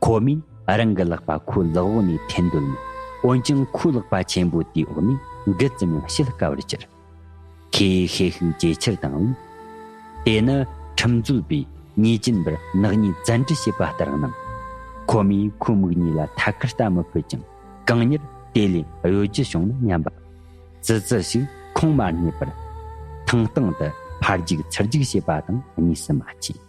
ཁོ་མོས་རང་གི་ལག་པ་ཁོའི་ལག་འོག་ནས་འཐེན་འདོད་མོད། འོན་ཀྱང་ཁོའི་ལག་པ་ཆེན་པོ་དེའི་འོག་ནས་འགུལ་ཙམ་ཡང་བྱེད་དཀའ་བར་གྱུར། ཁོས་ཤེད་ཤུགས་ཇེ་ཆེར་བཏང་བས། དེ་ནི་ཁྲིམས་རྩོད་པས་ཉེས་ཅན་པར་ནག་ཉེས་བཙན་འཁྲིད་བྱས་པ་ལྟར་སྣང་། ཁོ་མོས་ཁོའི་མིག་གཉིས་ལ་ཐད་ཀར་ལྟ་མི་ཕོད་ཀྱང་། གང་མྱུར་དེ་ལས་གཡོ་སྒྱུ་བྱུང་ན་སྙམ་པ། ཙི་ཙི་ཞིག་ཁོང་མ་རྙེད་པར། ཐང་སྟེང་དུ་ཕར་རྒྱུག་ཚུར་རྒྱུག་བྱེད་པ་དང་གཉིས་སུ་མ་མཆིས།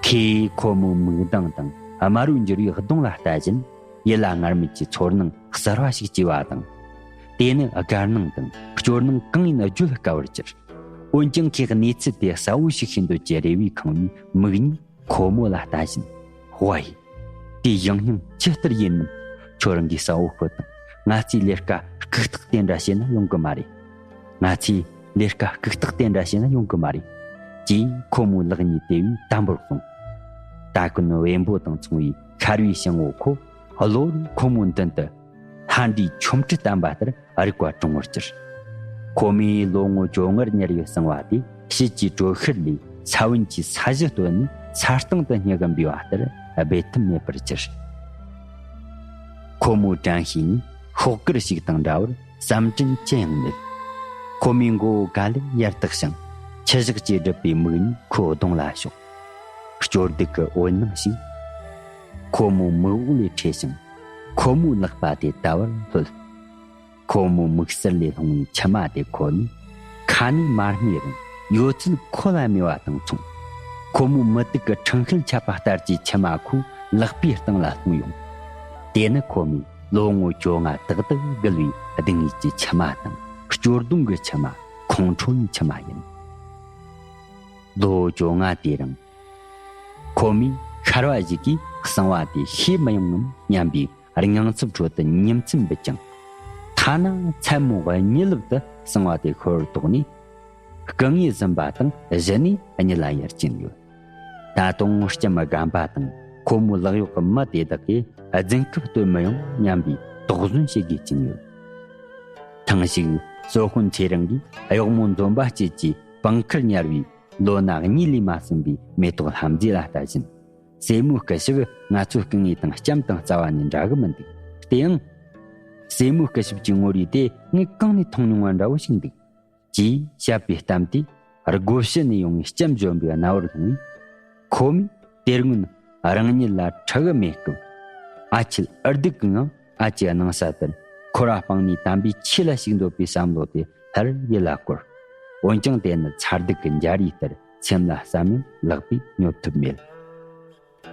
ཁོས་ཁོ་མོའི་མིག་མདངས་དང་དམར་པོ་འགྱུར་བའི་གདོང་ལ་ལྟ་བཞིན། ཡིད་ལ་སྔར་མེད་ཀྱི་ཚོར་སྣང་གསར་བ་ཞིག་སྐྱེས་པ་དང་། དེ་ནི་དགའ་སྣང་དང་སྐྱོ་སྣང་གང་ཡིན་བརྗོད་དཀའ་བར་གྱུར། འོན་ཀྱང་ཁོས་གནས་ཚུལ་དེ་གསལ་བོ་ཞིག་ཤེས་འདོད་ཀྱི་རེ་བས་ཁེངས་པའི་མིག་གཉིས་ཁོ་མོ་ལ་ལྟ་བཞིན། ཝའི། དེ་ཡང་སྙིང་ཇི་ལྟར་ཡིན་ནམ། ཁྱོད་རང་གིས་གསལ་བོ་ཤོད་དང་། ང་ཚོས་ལས་ཀ་ལྐུགས་རྟགས་དེ་འདྲ་བྱས་ན་ཡོང་གི་མ་རེད། ང་ཚོས་ལས་ཀ་ལྐུགས་རྟགས་དེ་འདྲ་བྱས་ན་ཡོང་གི་མ་རེད། ཅེས་ཁོ་མོའི་ལག་གཉིས་དེ་བས་དམ་པོར་བཟུང་། ད་གུན་བེམ་པོ་དང་མཚུངས་པའི་ཤར་བའི་ཞིང་བོ་ཁོ་གློ་བུར་ཁོ་མོའི་མདུན་དུ་ལྷ་འདྲེའི་ཆོ་འཕྲུལ་བསྟན་པ་ལྟར་རིག་པ་གྲུང་བར་གྱུར། ཁོ་མོས་ལོ་ངོ་བཅོ་ལྔར་ཉར་བའི་གསང་བ་དེ་ཕྱིས་ཀྱི་དྲོད་ཤུལ་ལས་ས་བོན་གྱི་ས་གཞི་བཏོན་ནས་ས་སྟེང་དུ་སྙེག་གིན་འབུས་པ་ལྟར་སྦས་ཐབས་མེད་པར་གྱུར། ཁོ་མོའི་དྲན་ཤེས་ནི་ཤོག་དཀར་ཞིག་དང་འདྲ་བར་བསམ་དྲན་ཅི་ཡང་མེད། ཁོ་མོའི་མགོ་བོ་ག་ལེར་ཡར་བཏེགས་ཤིང་། འཆི་བཞག་ཅེས་བསྒྲུབས་པའི་མིག་གཉིས་ཁོའི་གདོང་ལ་ཕྱོགས། སྐྱོ་སྡུག་གི་འོད་སྣང་ཞིག་ཁོ་མོའི་མིག་འོག་ལས་འཕྲོས་ཤིང་། ཁོ་མོའི་ལག་པ་དེ་ད་བར་ལྷོད། ཁོ་མོའི་མིག་གསལ་ལས་ལྷུང་བའི་མཆི་མ་དེ་ཁོ་ནི་ཁ་ནས་མ་རྨས་རུང་། ཡོད་ཚད་ཁོ་ལ་སྨྲས་པ་དང་མཚུངས། ཁོ་མོའི་མུ་ཏིག་གི་ཕྲེང་ཤུལ་ཆད་པ་ལྟར་གྱི་མཆི་མ་ཁོའི་ལག་པའི་སྟེང་ལ་ལྷུང་ཡོང་། དེ་ནི་ཁོ་མོས་ལོ་ངོ་བཅོ་ལྔ་ཏག་ཏག་བསྒུལ་བའི་སྡུག་བསྔལ་གྱི་མཆི་མ་དང་། སྐྱོ་གདུང་གི་མཆི་མ། ཁོང་ཁྲོ་ཡི་མཆི་མ་ཡིན། ལོ་བཅོ་ལྔ་དེའི་རིང་། ཁོ་མོས་ཤར་བ་ཞིག་གིས་ གསང་བ་དེ་ཤེས་མི་ཡོང་ངམ་སྙམ་པའི་དངངས་འཚབ་ཁྲོད་དུ་ཉིན་མཚན་འབུད་ཅིང་། ཐ་ན་མཚན་མོ་གཉིད་ལོག་ཏུ་གསང་བ་དེ་ཤོར་དོགས་ནས། སྐུ་ངལ་ཟིན་པ་དང་གཞི་ནས་གཉིད་ལ་ཡུར་གྱིན་ཡོད། ད་དུང་སྐྱེམས་རྒན་པ་དང་ཁོ་མོའི་ལག་གཡོག་གི་མི་དེ་དག་གིས་རྫུན་རྐུབ་སྟོན་མི་ཡོང་སྙམ་པའི་དོགས་ཟོན་བྱེད་དགོས་ཀྱིན་ཡོད། ཐེངས་ཤིག་གསོ་དཔོན་ཚེ་རིང་གིས་གཡོག་མོ་འཛོམས་པ་སྐྱིད་ཀྱི་པང་ཁར་ཉར་བའི་ལོ་ན་གཉིས་ལས་མ་ཟིན་པའི་མེ་ཏོག་ལྷ་མཛེས་ལ་ལྟ་བཞིན། སྲས་མོའི་སྐུ་ཞབས་ང་ཚོའི་སྐུ་ངོ་དང་ལྕམ་དང་རྩ་བ་ནས་འདྲ་གི་མི་འདུག་དེ་ཡང་། སྲས་མོའི་སྐུ་ཞབས་ཀྱི་ངོ་རིས་དེ་ངས་གང་ནས་མཐོང་མྱོང་བ་འདྲ་བོ་ཞིག་འདུག་ཅེས་བཤད་པའི་གཏམ་དེས་སྒོ་ཕྱི་ནས་ཡོང་བའི་ལྕམ་གཞོན་པའི་རྣ་བར་ལྷུང་བས། ཁོ་མོས་དེ་སྔོན་རང་ཉིད་ལ་ཁྲི་གི་མེད་སྐབས། ཨ་ཆད་ཨར་སྡུག་གི་ངང་ཨ་ཅེའི་སྣང་ས་དེར་འཁོར་བ་སྤངས་ནས་དམ་པའི་ཆོས་ལ་ཞུགས་འདོད་པའི་བསམ་བློ་དེ་སླར་ཡིད་ལ་བསྐོར། འོན་ཀྱང་དེ་ནི་མཚར་སྡུག་གི་འཇའ་རིས་ལྟར་སེམས་ལ་བསམ་ཡང་ལག་པས་ཉོབ་ཐུབ་མེད།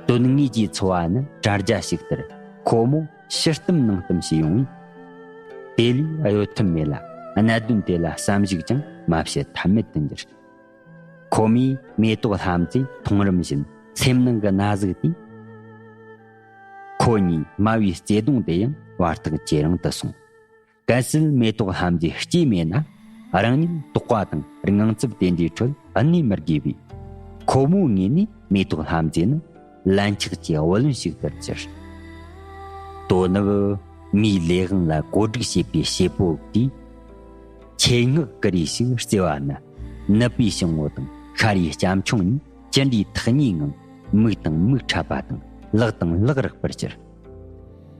དོན་དངོས་ཀྱི་འཚོ་བ་ནི་དྲ་རྒྱ་ཞིག་ལྟར་ཁོ་མོ་ཕྱི་གཏམ་ནང་གཏམ་བྱས་ཡོང་བས། དེ་ལས་གཡོལ་ཐབས་མེད་ལ། གནད་དོན་དེ་ལ་བསམ་གཞིག་ཀྱང་མ་བྱེད་ཐབས་མེད་དུ་གྱུར། ཁོ་མོས་མེ་ཏོག་ལྷ་མཛེས་མཐོང་རིམ་བཞིན་སེམས་ནང་གི་ན་ཟུག་དེས། ཁོ་གཉིས་སྨྲ་བའི་བརྩེ་དུང་དེ་ཡང་བར་ཐག་ཇེ་རིང་དུ་སོང་། གལ་སྲིད་མེ་ཏོག་ལྷ་མཛེས་སྐྱེས་མེད་ན། རང་ཉིད་དོགས་པ་དང་དངངས་འཚབ་དེ་འདྲའི་ཁྲོད་གནས་མི་དགོས་པས། ཁོ་མོའི་ངོས་ནས་མེ་ཏོག་ལྷ་མཛེས་ནི་ལན་ཆགས་ཀྱི་བུ་ལོན་ཞིག་ཏུ་གྱུར། དོ་ནུབ་མིའི་ལས་དབང་ལ་བཀོད་སྒྲིག་བྱས་པའི་བྱེད་པོ་དེས། ཆེད་མངགས་ཀྱི་རེ་ཞིག་བརྩེ་བ་ནི་ནུབ་པའི་སྤྱང་བོ་དང་ཤར་བའི་སྐྱ་མཆུང་གཉིས་ཅི་འདྲའི་ཐག་ཉེའི་ངང་མིག་དང་མིག་འཕྲད་པ་དང་ལག་དང་ལག་རག་པར་གྱུར།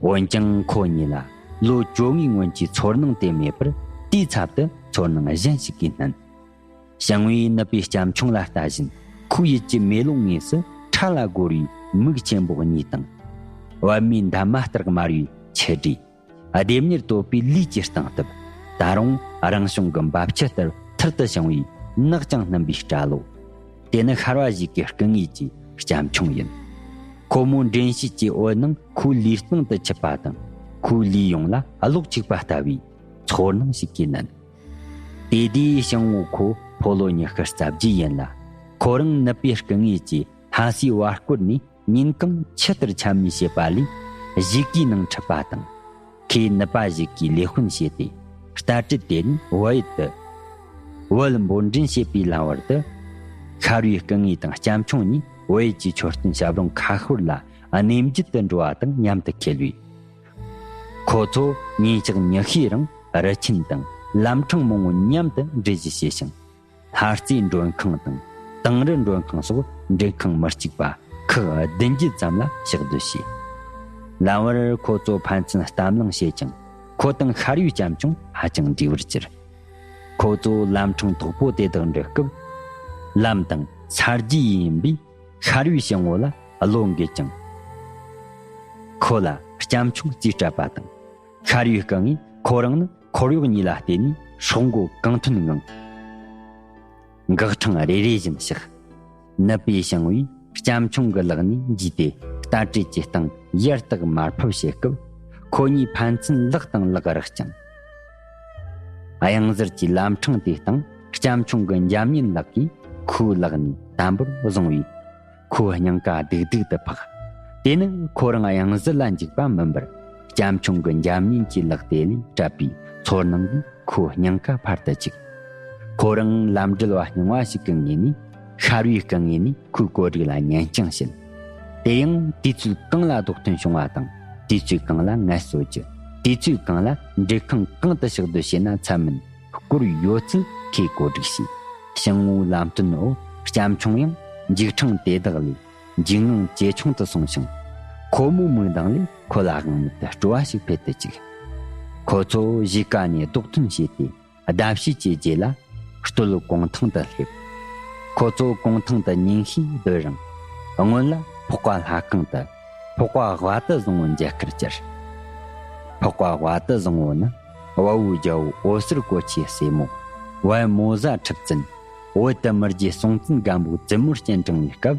འོན་ཀྱང་ཁོ་གཉིས་ལ་ལོ་བཅོ་ལྔའི་སྔོན་གྱི་ཚོར་སྣང་དེ་མེད་པར། དེའི་ཚབ་ཏུ་ཚོར་སྣང་གཞན་ཞིག་གིས་བསྣན། སྤྱང་བོས་ནུབ་པའི་སྐྱ་མཆུང་ལ་ལྟ་བཞིན་ཁོའི་ཡིད་ཀྱི་མེ་ལོང་ངོས་སུ་ཁྲ་ལ་སྒོར་བའི་མིག་ཆེན་པོ་གཉིས་དང་། པད་མའི་འདབ་མ་ལྟར་དམར་བའི་མཆུ་སྒྲོས། ལྡེམ་མྱུར་དོད་པའི་ལུས་ཀྱི་སྟེང་དུ། ད་རུང་རང་བྱུང་གི་འབབ་ཆུ་ལྟར་ཐུར་དུ་བྱུང་བའི་ནག་ཅིང་སྣུམ་པའི་སྐྲ་ལོ། དེ་ནི་ཤར་བ་ཞིག་གི་སྐུ་ངོ་གི་སྐྱ་མཆུང་ཡིན། ཁོ་མོ་འདྲེན་བྱེད་ཀྱི་འོད་སྣང་ཁོའི་ལུས་སྟེང་དུ་འཁྱིབས་པ་དང་། ཁོའི་ལུས་ཡོངས་ལ་གློག་འཁྱུག་པ་ལྟ་བུའི་ཚོར་སྣང་ཞིག་གིས་མནན། དེ་དུས་སྤྱང་བོ་ཁོ་ཕོ་ལོ་ཉི་ཤུ་རྩ་བརྒྱད་ཡིན་ལ། ཁོ་རང་ནུབ་པའི་སྐུ་ངོ་གི་ལྷ་སའི་བར་སྐོར་ནས་ཉིན་གང་ཇི་ལྟར་འཁྱམ་ནས་བྱེད་པ་ལས་གཞིས་ཀའི་ནང་ཁྲིད་པ་དང་། ཁོས་ནུབ་པ་ཞིག་གིས་ལས་དཔོན་བྱས་ཏེ། རྟ་དྲེལ་དེ་ནས་བལ་ཡུལ་དུ། བལ་འབོར་འདྲེན་བྱེད་པའི་ལམ་བར་དུ། ཤར་བའི་སྐུ་ངོ་དང་སྐྱ་མཆུང་གཉིས་བལ་ཡུལ་གྱི་མཆོད་རྟེན་ཞབས་རིམ་ཁ་ཤོར་ལ་གནས་མཇལ་དུ་འགྲོ་བ་དང་མཉམ་དུ་འཁེལ་བས། ཁོ་ཚོ་ཉིན་ཞག་ཉི་ཤུའི་རིང་རི་ཆེན་དང་ལམ་འཕྲང་མང་བོ་མཉམ་དུ་འགྲུལ་བཞུད་བྱས་ཤིང་། ལྷ་རྩེ་མགྲོན་ཁང་དང་དིང་རི་མགྲོན་ཁང་སོགས་མགྲོན་ཁང་མི་གཅིག་པ་ཁག་བདུན་བརྒྱད་ཙམ་ལ་ཕྱག་བསྡུ་བྱས། ལམ་བར་ཁོ་ཚོ་ཕན་ཚུན་གཏམ་གླེང་བྱས་ཀྱང་། ཁོ་དང་ཤར་བའི་སྐྱ་མཆུང་ཧ་ཅང་འདྲིས་པར་གྱུར། ཁོ་ཚོ་ལམ་འཕྲང་དོག་པོ་དེ་དག་འགྲུལ་སྐབས། ལམ་དང་ས་རྒྱུས་ཡིན་པས་ཤར་བའི་སྤྱང་བོ་ལ་བློ་འགེལ་ཀྱང་། ཁོ་ལ་སྐྱ་མཆུང་རྩིས་སྤྲད་པ་དང་། ཤར་བའི་སྐུ་ངོས་ཁོ་རང་ནི་འཁོར་གཡོག་གཉིས་ལ་བརྟེན་ནས་སྲོག་མགོ་གང་ཐོན་ངང་། འགག་འཕྲང་རེ་རེ་བཞིན་གཤེགས། ནུབ་པའི་སྤྱང་བོས་སྐྱ་མཆུང་གི་ལག་ནས་འཇུས་ཏེ་རྟ་དྲེལ་གྱི་སྟེང་ཡར་བཏེགས་མར་ཕབ་བྱེད་སྐབས། ཁོ་གཉིས་ཕན་ཚུན་ལག་དང་ལག་རགས་ཀྱང་། གཡང་གཟར་གྱི་ལམ་འཕྲང་དེའི་སྟེང་སྐྱ་མཆུང་གི་འཇམ་མཉེན་ལག་གིས་ཁོའི་ལག་ནས་དམ་པོར་བཟུང་བས། ཁོའི་སྙིང་ག་སྡུག་སྡུག་ཏུ་འཕགས། དེ་ནི་ཁོ་རང་གཡང་གཟར་ལ་འཇུག་པ་མིན་པར། སྐྱ་མཆུང་གི་འཇམ་མཉེན་གྱི་ལག་དེ་ལས་སྤྲད་པའི་ཚོར་སྣང་གིས་ཁོའི་སྙིང་ག་ཕར་དུ་བཅུག། ཁོ་རང་ལམ་འགྲུལ་བ་རྙིང་བ་ཞིག་གི་ངོས་ནས་ཤར་བའི་སྐུ་ངོས་ནས་ཁོའི་བཀོད་སྒྲིག་ལ་ཉན་རྐྱང་བྱེད། དེ་ཡང་དུས་ཚོད་གང་ལ་རྡོག་ཐོན་བྱུང་བ་དང་། དུས་ཚོད་གང་ལ་ངལ་གསོ་རྒྱུ། དུས་ཚོད་གང་ལ་འགྲུལ་ཁང་གང་དུ་ཕྱག་བསྡུ་བྱས་ན་འཚམ་མིན་སྐོར་ཡོད་ཚད་ཁོས་བཀོད་སྒྲིག་བྱས། སྤྱང་བོའི་ལམ་སྟོན་འོག་སྐྱ་མཆུང་ཡང་འཇིགས་འཕྲང་དེ་དག་ལས་འཇིགས་ངང་ཇེ་ཆུང་དུ་སོང་ཞིང་། ཁོ་མོའི་མིག་མདངས་ལས་ཁོ་ལ་དབང་མེད་དུ་སྤྲོ་བ་ཞིག་འཕེལ་དུ་བཅུག། ཁོ་ཚོ་གཞིས་ཀ་ནས་རྡོག་ཐོན་བྱས་ཏེ། ཟླ་ཕྱེད་ཀྱི་རྗེས་ལ་སྟོད་གུང་ཐང་དུ་སླེབས། ཁོ་ཚོ་གུང་ཐང་དུ་ཉིན་ཤས་སྡོད་རིང་། སྔོན་ལ་འཕགས་པ་ལྷ་ཁང་དུ་འཕགས་པ་ཝ་ཏི་བཟང་བོ་མཇལ་ཁར་བཅར། འཕགས་པ་ཝ་ཏི་བཟང་བོ་ནི་བལ་བོའི་རྒྱལ་པོ་འོད་ཟེར་གོ་ཆེའི་སྲས་མོ། བལ་མོ་བཟའ་ཁྲི་བཙུན། བོད་དུ་མི་རྒྱལ་སྲོང་བཙན་སྒམ་པོའི་བཙུན་མོར་སྤྱན་དྲངས་པའི་སྐབས།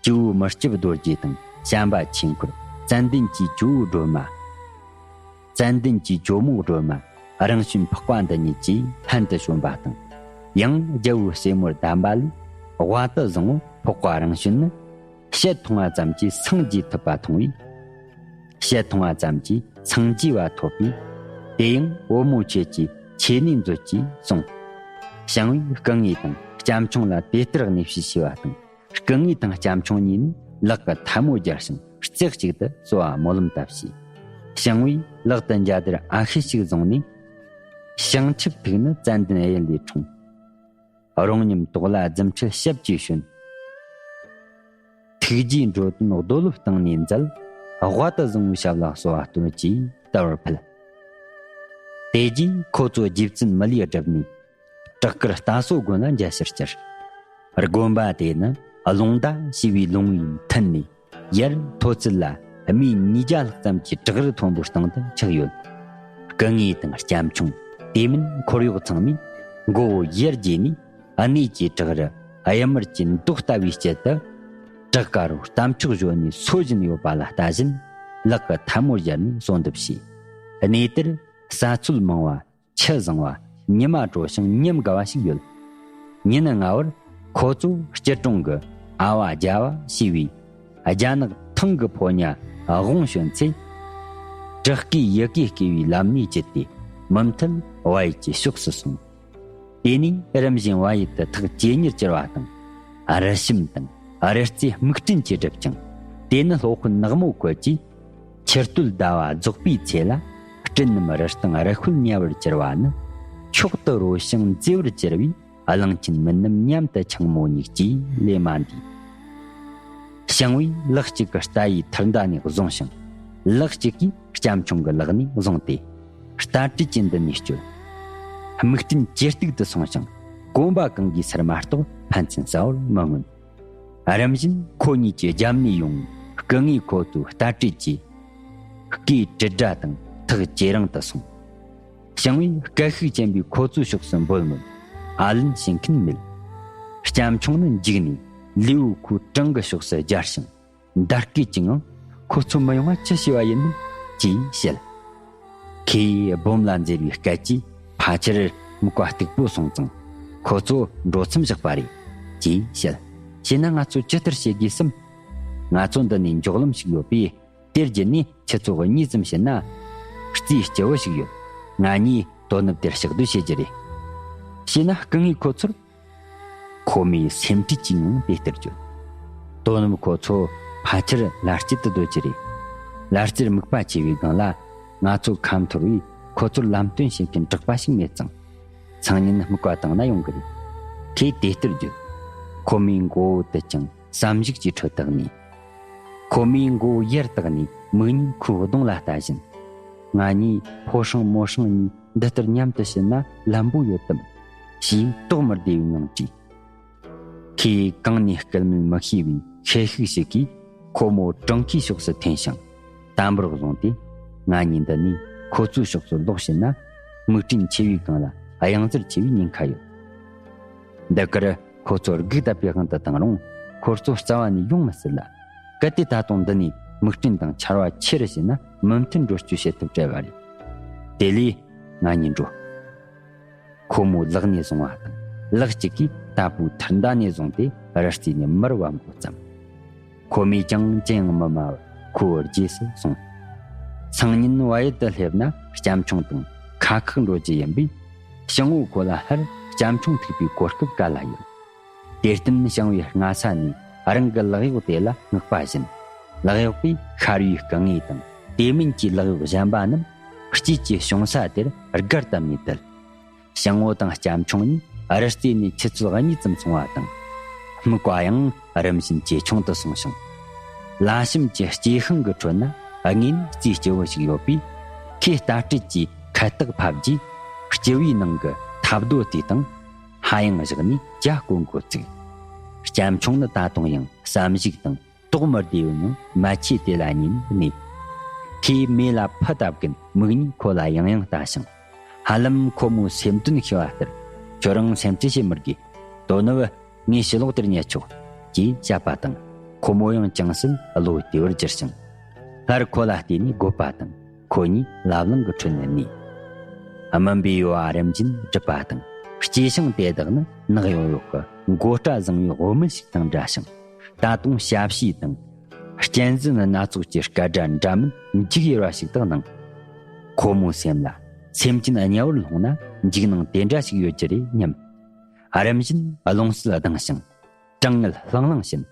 ཇོ་བོ་མི་སྐྱབས་རྡོ་རྗེ་དང་བྱམས་པ་ཆོས་འཁོར། ཙན་དན་གྱི་ཇོ་བོ་སྒྲོལ་མ། ཙན་དན་གྱི་ཇོ་མོ་སྒྲོལ་མ། རང་བྱོན་འཕགས་པ་འདི་ཉིད་ཀྱིས་ལྷན་དུ་བྱོན་པ་དང་། ཡང་རྒྱལ་པོའི་སྲས་མོར་གདམས་པ་ལས། ཝ་ཏི་བཟང་བོ་འཕགས་པ་རང་བྱོན་ནི། ཞལ་མཐོང་བ་ཙམ་གྱིས་སངས་རྒྱས་ཐུབ་པ་མཐོང་བས། ཞལ་མཐོང་བ་ཙམ་གྱིས་སངས་རྒྱས་པ་ཐོབ་པས། དེ་ཡང་བུ་མོ་ཁྱེད་ཀྱིས་ཆོས་ནི་མཛོད་ཅེས་གསུངས། ཞང་བོས་སྐུ་ངོ་དང་སྐྱབས་མཆོང་ལ་དེ་ལྟར་གནས་ཤིག་ཞུས་པ་དང་། སྐུ་ངོ་དང་སྐྱབས་མཆོང་གཉིས་ནི་ལག་གི་ཐལ་མོ་སྦྱར་ཞིང་རྩེ་གཅིག་ཏུ་གསོལ་བ་སྨོན་ལམ་བཏབ་ཞུས། ཞང་བོས་ལག་ཏུ་འཇའ་དར་ཨ་ཤེ་ཞིག་བཟུང་ནས། བྱང་ཆུབ་ཐིག་ནི་ཙན་དན་གཡུ་ལས་འཁྲུངས། རོང་ཉམས་དོག་ལ་རྫུ་འཕྲུལ་ཞབས་ཀྱིས་བྱོན། ཐུགས་རྗེའི་འགྲོ་དོན་རྡོ་ལོ་སྟེང་ནས་མཛད། དབའ་དུ་བཟང་བོའི་ཞབས་ལ་གསོལ་བ་བཏོད་ཅེས་དར་བར་ཕུལ། དེ་རྗེས་ཁོ་ཚོ་རྗེ་བཙུན་མི་ལའི་སྒྲུབ་ནས། བྲག་དཀར་རྟ་སོ་དགོན་ལ་མཇལ་ཕྱིར་བཅར། དགོན་པ་དེ་ནི་ཀླུང་མདའ་ཞེས་པའི་ལུང་བའི་མཐུན་ནས། ཡར་མཐོ་ཚད་ལ་སྨི་ཉིས་བརྒྱ་ལྷག་ཙམ་གྱི་བྲག་རི་མཐོན་པོའི་སྟེང་དུ་ཆགས་ཡོད། སྐུ་ངོ་དང་སྐྱབས་མཆོང་། དེ་མིན་འཁོར་གཡོག་ཚང་མས་མགོ་བོ་ཡར་དགྱེ་ནས། གནས་ཀྱི་བྲག་རི་གཡུ་དམར་གྱི་མདོག་ལྟ་བུའི་དཀྱིལ་དུ། བྲག་དཀར་རྟ་མཆོག་བཞོན་ནས་འཚོ་བཞིན་ཡོད་པ་ལ་ལྟ་བཞིན། ལག་གི་ཐལ་མོ་སྦྱར་ནས་གསོལ་འདེབས་བྱས། གནས་དེར་ས་ཚོད་མང་བ། ཆུ་བཟང་བ། ཉི་མ་དྲོ་ཞིང་ཉམས་དགའ་བ་ཞིག་ཡོད། ཉིན་སྔ་བར་ཁོ་ཚོ་སྐྱིད་གྲོང་གི་ཨ་བ་རྒྱ་བ་ཞེས་པའི་རྒྱ་ནག་ཐང་གི་ཕོ་ཉ་དབང་བྱོན་ཚེ། བྲག་གི་ཡི་གེ་བརྐོས་པའི་ལམ་ནས་བརྒྱུད་དེ། མུ་མཐུད་བལ་ཡུལ་གྱི་ཕྱོགས་སུ་སོང་། དེ་ནས་རིམ་བཞིན་བལ་ཡུལ་དུ་ཐག་ཇེ་ཉེར་གྱུར་བ་དང་། རི་ཤུམ་དང་རི་རྩེ་སྨུག་སྤྲིན་གྱིས་བསྒྲིབས་ཀྱང་། དེ་ནི་སློབ་དཔོན་ནག་མོ་ཁོད་ཀྱིས། ཆུ་སྟོད་ཟླ་བ་རྫོགས་པའི་ཚེ་ལ། སྤྲིན་རྣམས་རི་སྟེང་རི་ཁོལ་ཉ་བར་གྱུར་བ་ནི། མཆོག་ཏུ་རོལ་ཞིང་མཛེས་པར་གྱུར་པས། གླང་ཆེན་མིན་རྣམས་མཉམ་དུ་འཆིང་མོ་གཉིས་ཀྱིས་ལས་མ་འདས། ཞང་བོས་ལག་གཅིག་གིས་རྟ་ཡི་ཐུར་མདའ་ནས་བཟུང་ཞིང་། ལག་གཅིག་གིས་སྐྱབས་མཆོང་གི་ལག་ནས་བཟུང་སྟེ། རྟ་དྲེལ་གྱི་མདུན་ནས་བསྐྱོད། སྨུག་སྤྲིན་ཇེ་སྟུག་ཏུ་སོང་ཞིང་། གོམ་པ་གང་གིས་སུ་མ་གཏོགས་ཕན་ཚུན་གསལ་བར་མི་མངོན། རིམ་བཞིན་ཁོ་གཉིས་ཀྱི་རྒྱབ་ནས་ཡོང་། སྐུ་ངོ་ཁོ་ཚོའི་རྟ་དྲེལ་གྱིས་སྐེ་དྲིལ་སྒྲ་དང་ཐག་ཇེ་རིང་དུ་སོང་། ཞང་བོས་སྐད་ཤུགས་ཆེན་པོས་ཁོ་ཚོའི་ཕྱོགས་སུ་འབོད་མོད། ཨ་ལན་བྱེད་མཁན་མེད། སྐྱབས་མཆོང་ནི་འཇིགས་ནས་ལུས་པོ་ཁོའི་བྲང་གི་ཕྱོགས་སུ་སྦྱར་ཞིང་། འདར་སྐད་ཀྱི་ངང་། ཁོ་ཚོ་མི་ཡོང་བ་ཅི་བྱས་པ་ཡིན་ནམ་ཅེས་བཤད། ཁོས་སྦོམ་ལ་འཛེར་བའི་སྐད་ཀྱིས། ཕལ་ཆེར་སྨུག་པ་སྟུག་པོ་སོང་ཙང་། ཁོ་ཚོ་འགྲོ་མཚམས་བཞག་པ་རེད་ཅེས་བཤད། བྱས་ན་ང་ཚོ་ཇི་ལྟར་བྱེད་དགོས་སམ། ང་ཚོ་འདི་ནས་མགྱོགས་ལམ་ཞིག་ཡོད་པས། དེར་བརྒྱུད་ནས་ཆུ་ཚོད་གཉིས་ཙམ་ཕྱིན་ན། རྩེ་སྐྱིད་པོ་ཞིག་ཡོད། ང་གཉིས་དོ་ནུབ་དེར་ཕྱག་སྡོད་བྱེད་རྒྱུ་རེད། བྱས་ན་སྐུ་ངོ་ཁོ་ཚོར། ཁོ་མོས་སེམས་ཁྲལ་གྱི་ངང་དེ་ལྟར་བརྗོད། དོ་ནུབ་ཁོ་ཚོ་ཕལ་ཆེར་ལ་རྩེ་དུ་སྡོད་ཀྱི་རེད། ལ་རྩེར་སྨུག་པ་ཆེ་བའི་སྒང་ལ། ང་ཚོ་ཁ་འཐོར་བས་ཁོ་ཚོར་ལམ་སྟོན་བྱེད་མཁན་གྲགས་པ་ཞིག་མེད་ཙང་། སང་ཉིན་སྨུག་པ་བཏང་ན་ཡོང་གི་རེད། ཁོས་དེ་ལྟར་བརྗོད། ཁོ་མོའི་མགོ་བོ་དུད་ཅིང་བསམ་གཞིགས་ཀྱི་ཁྲོད་དུ་གནས། ཁོ་མོའི་མགོ་བོ་ཡར་བཏེགས་ནས་མིག་གཉིས་ཁོའི་གདོང་ལ་ལྟ་བཞིན། ང་གཉིས་ཕོ་སྲང་མོ་སྲང་གཉིས་འདི་ལྟར་མཉམ་དུ་ཕྱིན་ན་ལམ་པོ་ཡོད་དམ། ཞེས་དོགས་མི་བདེ་བའི་ངང་དྲིས། ཁོས་གང་ནས་སྐད་མིན་མི་ཤེས་པའི་ཤེད་ཤུགས་ཤིག་གིས་ཁོ་མོ་བྲང་ཁའི་ཕྱོགས་སུ་འཐེན་ཞིང་། དམ་པོར་བཟུང་སྟེ། ང་གཉིས་འདི་ནས་ཁོ་ཚོའི་ཕྱོགས་སུ་ལོག་ཕྱིན་ན། སྨུག་སྤྲིན་ཆེ་བའི་སྒང་ལ་གཡང་གཟར་ཆེ་བའི་ཉེན་ཁ་ཡོད། འདི་གར་ཁོ་ཚོ་སྒུག་བསྡད་པའི་དབང་དུ་བཏང་རུང་། ཁོ་ཚོ་རྩ་བ་ནས་ཡོང་མི་སྲིད་ལ། གལ་ཏེ་ད་དུང་འདི་ནས་སྨུག་སྤྲིན་དང་ཆར་བ་ཆེ་རུ་ཕྱིན་ན། མུ་མཐུད་འགྲོ་སྐྱོད་བྱེད་ཐབས་བྲལ་བ་རེད། དེ་ལས་ང་གཉིས་འགྲོ། ཁོ་མོའི་ལག་ནས་བཟུང་བ་དང་། ལག་གཅིག་གིས་རྟ་ཕོའི་ཐུར་མདའ་ནས་བཟུང་སྟེ་རི་རྩེ་ནས་མར་བབས་འགོ་བརྩམས། ཁོ་མོས་ཀྱང་ཅི་ཡང་མི་སྨྲ་བར་ཁོའི་རྗེས་སུ་སོང་། སང་ཉིན་བལ་ཡུལ་དུ་སླེབས་ན་སྐྱབས་མཆོང་དང་ཁ་ཁག་འགྲོ་རྒྱུ་ཡིན་པས། ཞང་བོས་ཁོ་ལ་སླར་སྐྱབས་མཆོང་ཐུག་པའི་གོ་སྐབས་ག་ལ་ཡོད། དེར་བརྟེན་ཞང་བོས་སྔ་ས་ནས་རང་གི་ལག་གཡོག་དེ་ལ་མངགས་པ་བཞིན། ལག་གཡོག་པས་ཤར་བའི་སྐུ་ངོ་དང་དེ་མིན་གྱི་ལག་གཡོག་གཞན་པ་རྣམས་དཀྱིལ་གྱི་གཤོང་ས་དེར་སྒར་བཏབ་ནས་བསྡད། ཞང་བོ་དང་སྐྱབས་མཆོང་གཉིས་རི་རྩེ་ནས་ཆུ་ཚོད་གཉིས་ཙམ་སོང་བ་དང་། སྨུག་པ་ཡང་རིམ་བཞིན་ཇེ་ཆུང་དུ་སོང་ཞིང་། ལ་ཤམ་གྱི་སྐྱེ་ཤིང་གི་ཁྲོད་ན་དངོས་གནས་རྩེ་སྐྱིད་པོ་ཞིག་ཡོད་པས། ཁོས་རྟ་དྲེལ་གྱི་ཁལ་སྟག་ཕབ་རྗེས། སྐྱིད་པོའི་ནང་གི་ཐབ་རྡོ་དེའི་སྟེང་ཧ་ཡང་བཞག་ནས་ཇ་བསྐོལ་འགོ་བཙུགས། སྐྱབས་མཆོང་ནི་ད་དུང་ཡང་བསམ་གཞིག་དང་དོགས་མི་བདེ་བའི་ངང་མལ་ཆས་དེ་ལ་ཉན་གནས། ཁོས་མེ་ལ་ཕུ་བཏབ་གིན་མིག་གཉིས་ཁོ་ལ་ཡང་ཡང་ལྟ་ཞིང་། ཧ་ལམ་ཁོ་མོའི་སེམས་དོན་ཤེས་པ་ལྟར། ཁྱོད་རང་སེམས་ཁྲལ་བྱེད་མི་དགོས། དོ་ནུབ་ངས་ཕྱི་ལོགས་དེར་ཉལ་ཆོག་ཅེས་བཤད་པ་དང་། ཁོ་མོ་ཡང་ཅུང་ཟད་བློ་བདེ་བར་གྱུར་ཞིང་། སླར་ཁོ་ལ་བལྟས་ནས་དགོད་པ་དང་། ཁོ་གཉིས་ལབ་གླེང་གི་ཁྲོད་ནས་གནས། སྨིན་པའི་ཡུ་བ་རིམ་བཞིན་སྒྲིབ་པ་དང་། སྐྱེ་ཤིང་དེ་དག་ནི་ནགས་ཡོག་ཡོག་གི་མགོ་སྐྲ་བཟང་བའི་འོ་མིན་ཞིག་དང་འདྲ་ཞིང་། ད་དུང་ཞབས་ཕྱི་དང་གཅན་གཟན་སྣ་ཚོགས་ཀྱི་སྐད་སྒྲ་འདྲ་མིན་འཇིགས་ཡེར་བ་ཞིག་ཏུ་སྣང་། ཁོ་མོའི་སེམས་ལ་སེམས་ཅན་དམྱལ་བར་ལྷུང་ན་འཇིགས་སྣང་དེ་འདྲ་ཞིག་ཡོད་རྒྱུ་རེད་སྙམ། རིམ་བཞིན་རླུང་བསིལ་ལྡང་ཞིང་། གྲང་ངད་ལྷང་ལྷང་བྱིན།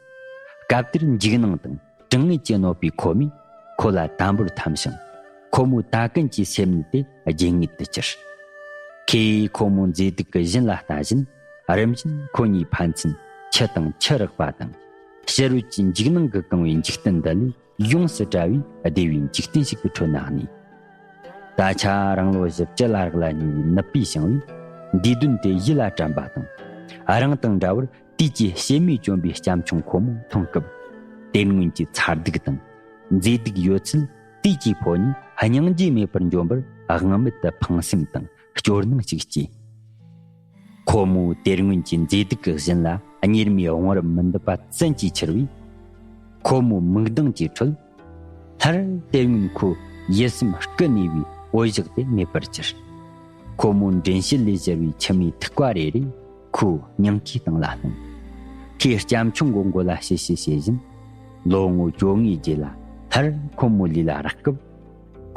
སྐབས་དེར་འཇིགས་སྣང་དང་གྲང་ངད་ཀྱིས་གནོད་པའི་ཁོ་མོས་ཁོ་ལ་དམ་པོར་འཐམས་ཤིང་། ཁོ་མོའི་ད་གིན་གྱི་སེམས་ནད་དེ་རྒྱུན་ངེས་དུ་གྱུར། ཁོས་ཁོ་མོའི་མཛེས་སྡུག་གི་བཞིན་ལ་ལྟ་བཞིན། རིམ་བཞིན་ཁོ་གཉིས་ཕན་ཚུན་ཁྱི་དང་ཁྱི་རེག་པ་དང་། ཕྱི་རོལ་གྱི་འཇིགས་སྣང་གིས་གང་བའི་འཇིག་རྟེན་འདི་ལས་ཡོངས་སུ་བྲལ་བའི་བདེ་བའི་འཇིག་རྟེན་ཞིག་གི་ཁྲོད་ན་གནས། ད་ཆ་རང་ལོ་བཞི་བཅུ་ལ་རག་ལ་ཉེ་བའི་ནུབ་པའི་ཞིང་བས་འདས་དོན་དེ་ཡིད་ལ་དྲན་པ་དང་། རང་དང་འདྲ་བར་དུས་ཀྱི་ཕྱེ་མས་བཅོམ་པའི་སྐྱབས་མཆོག་ཁོ་མོ་མཐོང་སྐབས། དེ་སྔོན་གྱི་མཚར་སྡུག་དང་། མཛེས་སྡུག་ཡོད་ཚད་དུས་ཀྱི་ཕོ་ཉས་སྙིང་རྗེ་མེད་པར་འཇོམས་པར་དབང་མེད་དུ་ཕངས་སེམས་དང་སྐྱོ་སྣང་ཞིག་སྐྱེས། ཁོ་མོའི་དེ་སྔོན་གྱི་མཛེས་སྡུག་གི་བཞིན་ལ་གཉེར་མའི་བང་རིམ་མི་འདུག་པ་བཙན་གྱིས་འཁྱེར་བས། ཁོ་མོའི་མིག་མདངས་ཀྱི་ཁྲོད། སླར་དེ་སྔོན་ཁོའི་ཡིད་སེམས་སྐུ་གནས་པའི་འོད་ཞགས་དེ་མེད་པར་གྱུར། ཁོ་མོའི་མགྲིན་བཤད་ལས་གྱུར་བའི་མཆི་མའི་ཐིགས་པ་རེ་རེ་ཁོའི་སྙིང་ཁའི་སྟེང་ལ་ལྷུང་། ཁོས་སྐྱབས་མཆོག་གི་མགོ་ལ་ཞི་ཞི་བྱེད་བཞིན། ལོ་ངོ་བཅོ་ལྔའི་རྗེས་ལ་སླར་ཁོ་མོའི་ལུས་ལ་རེག་སྐབས།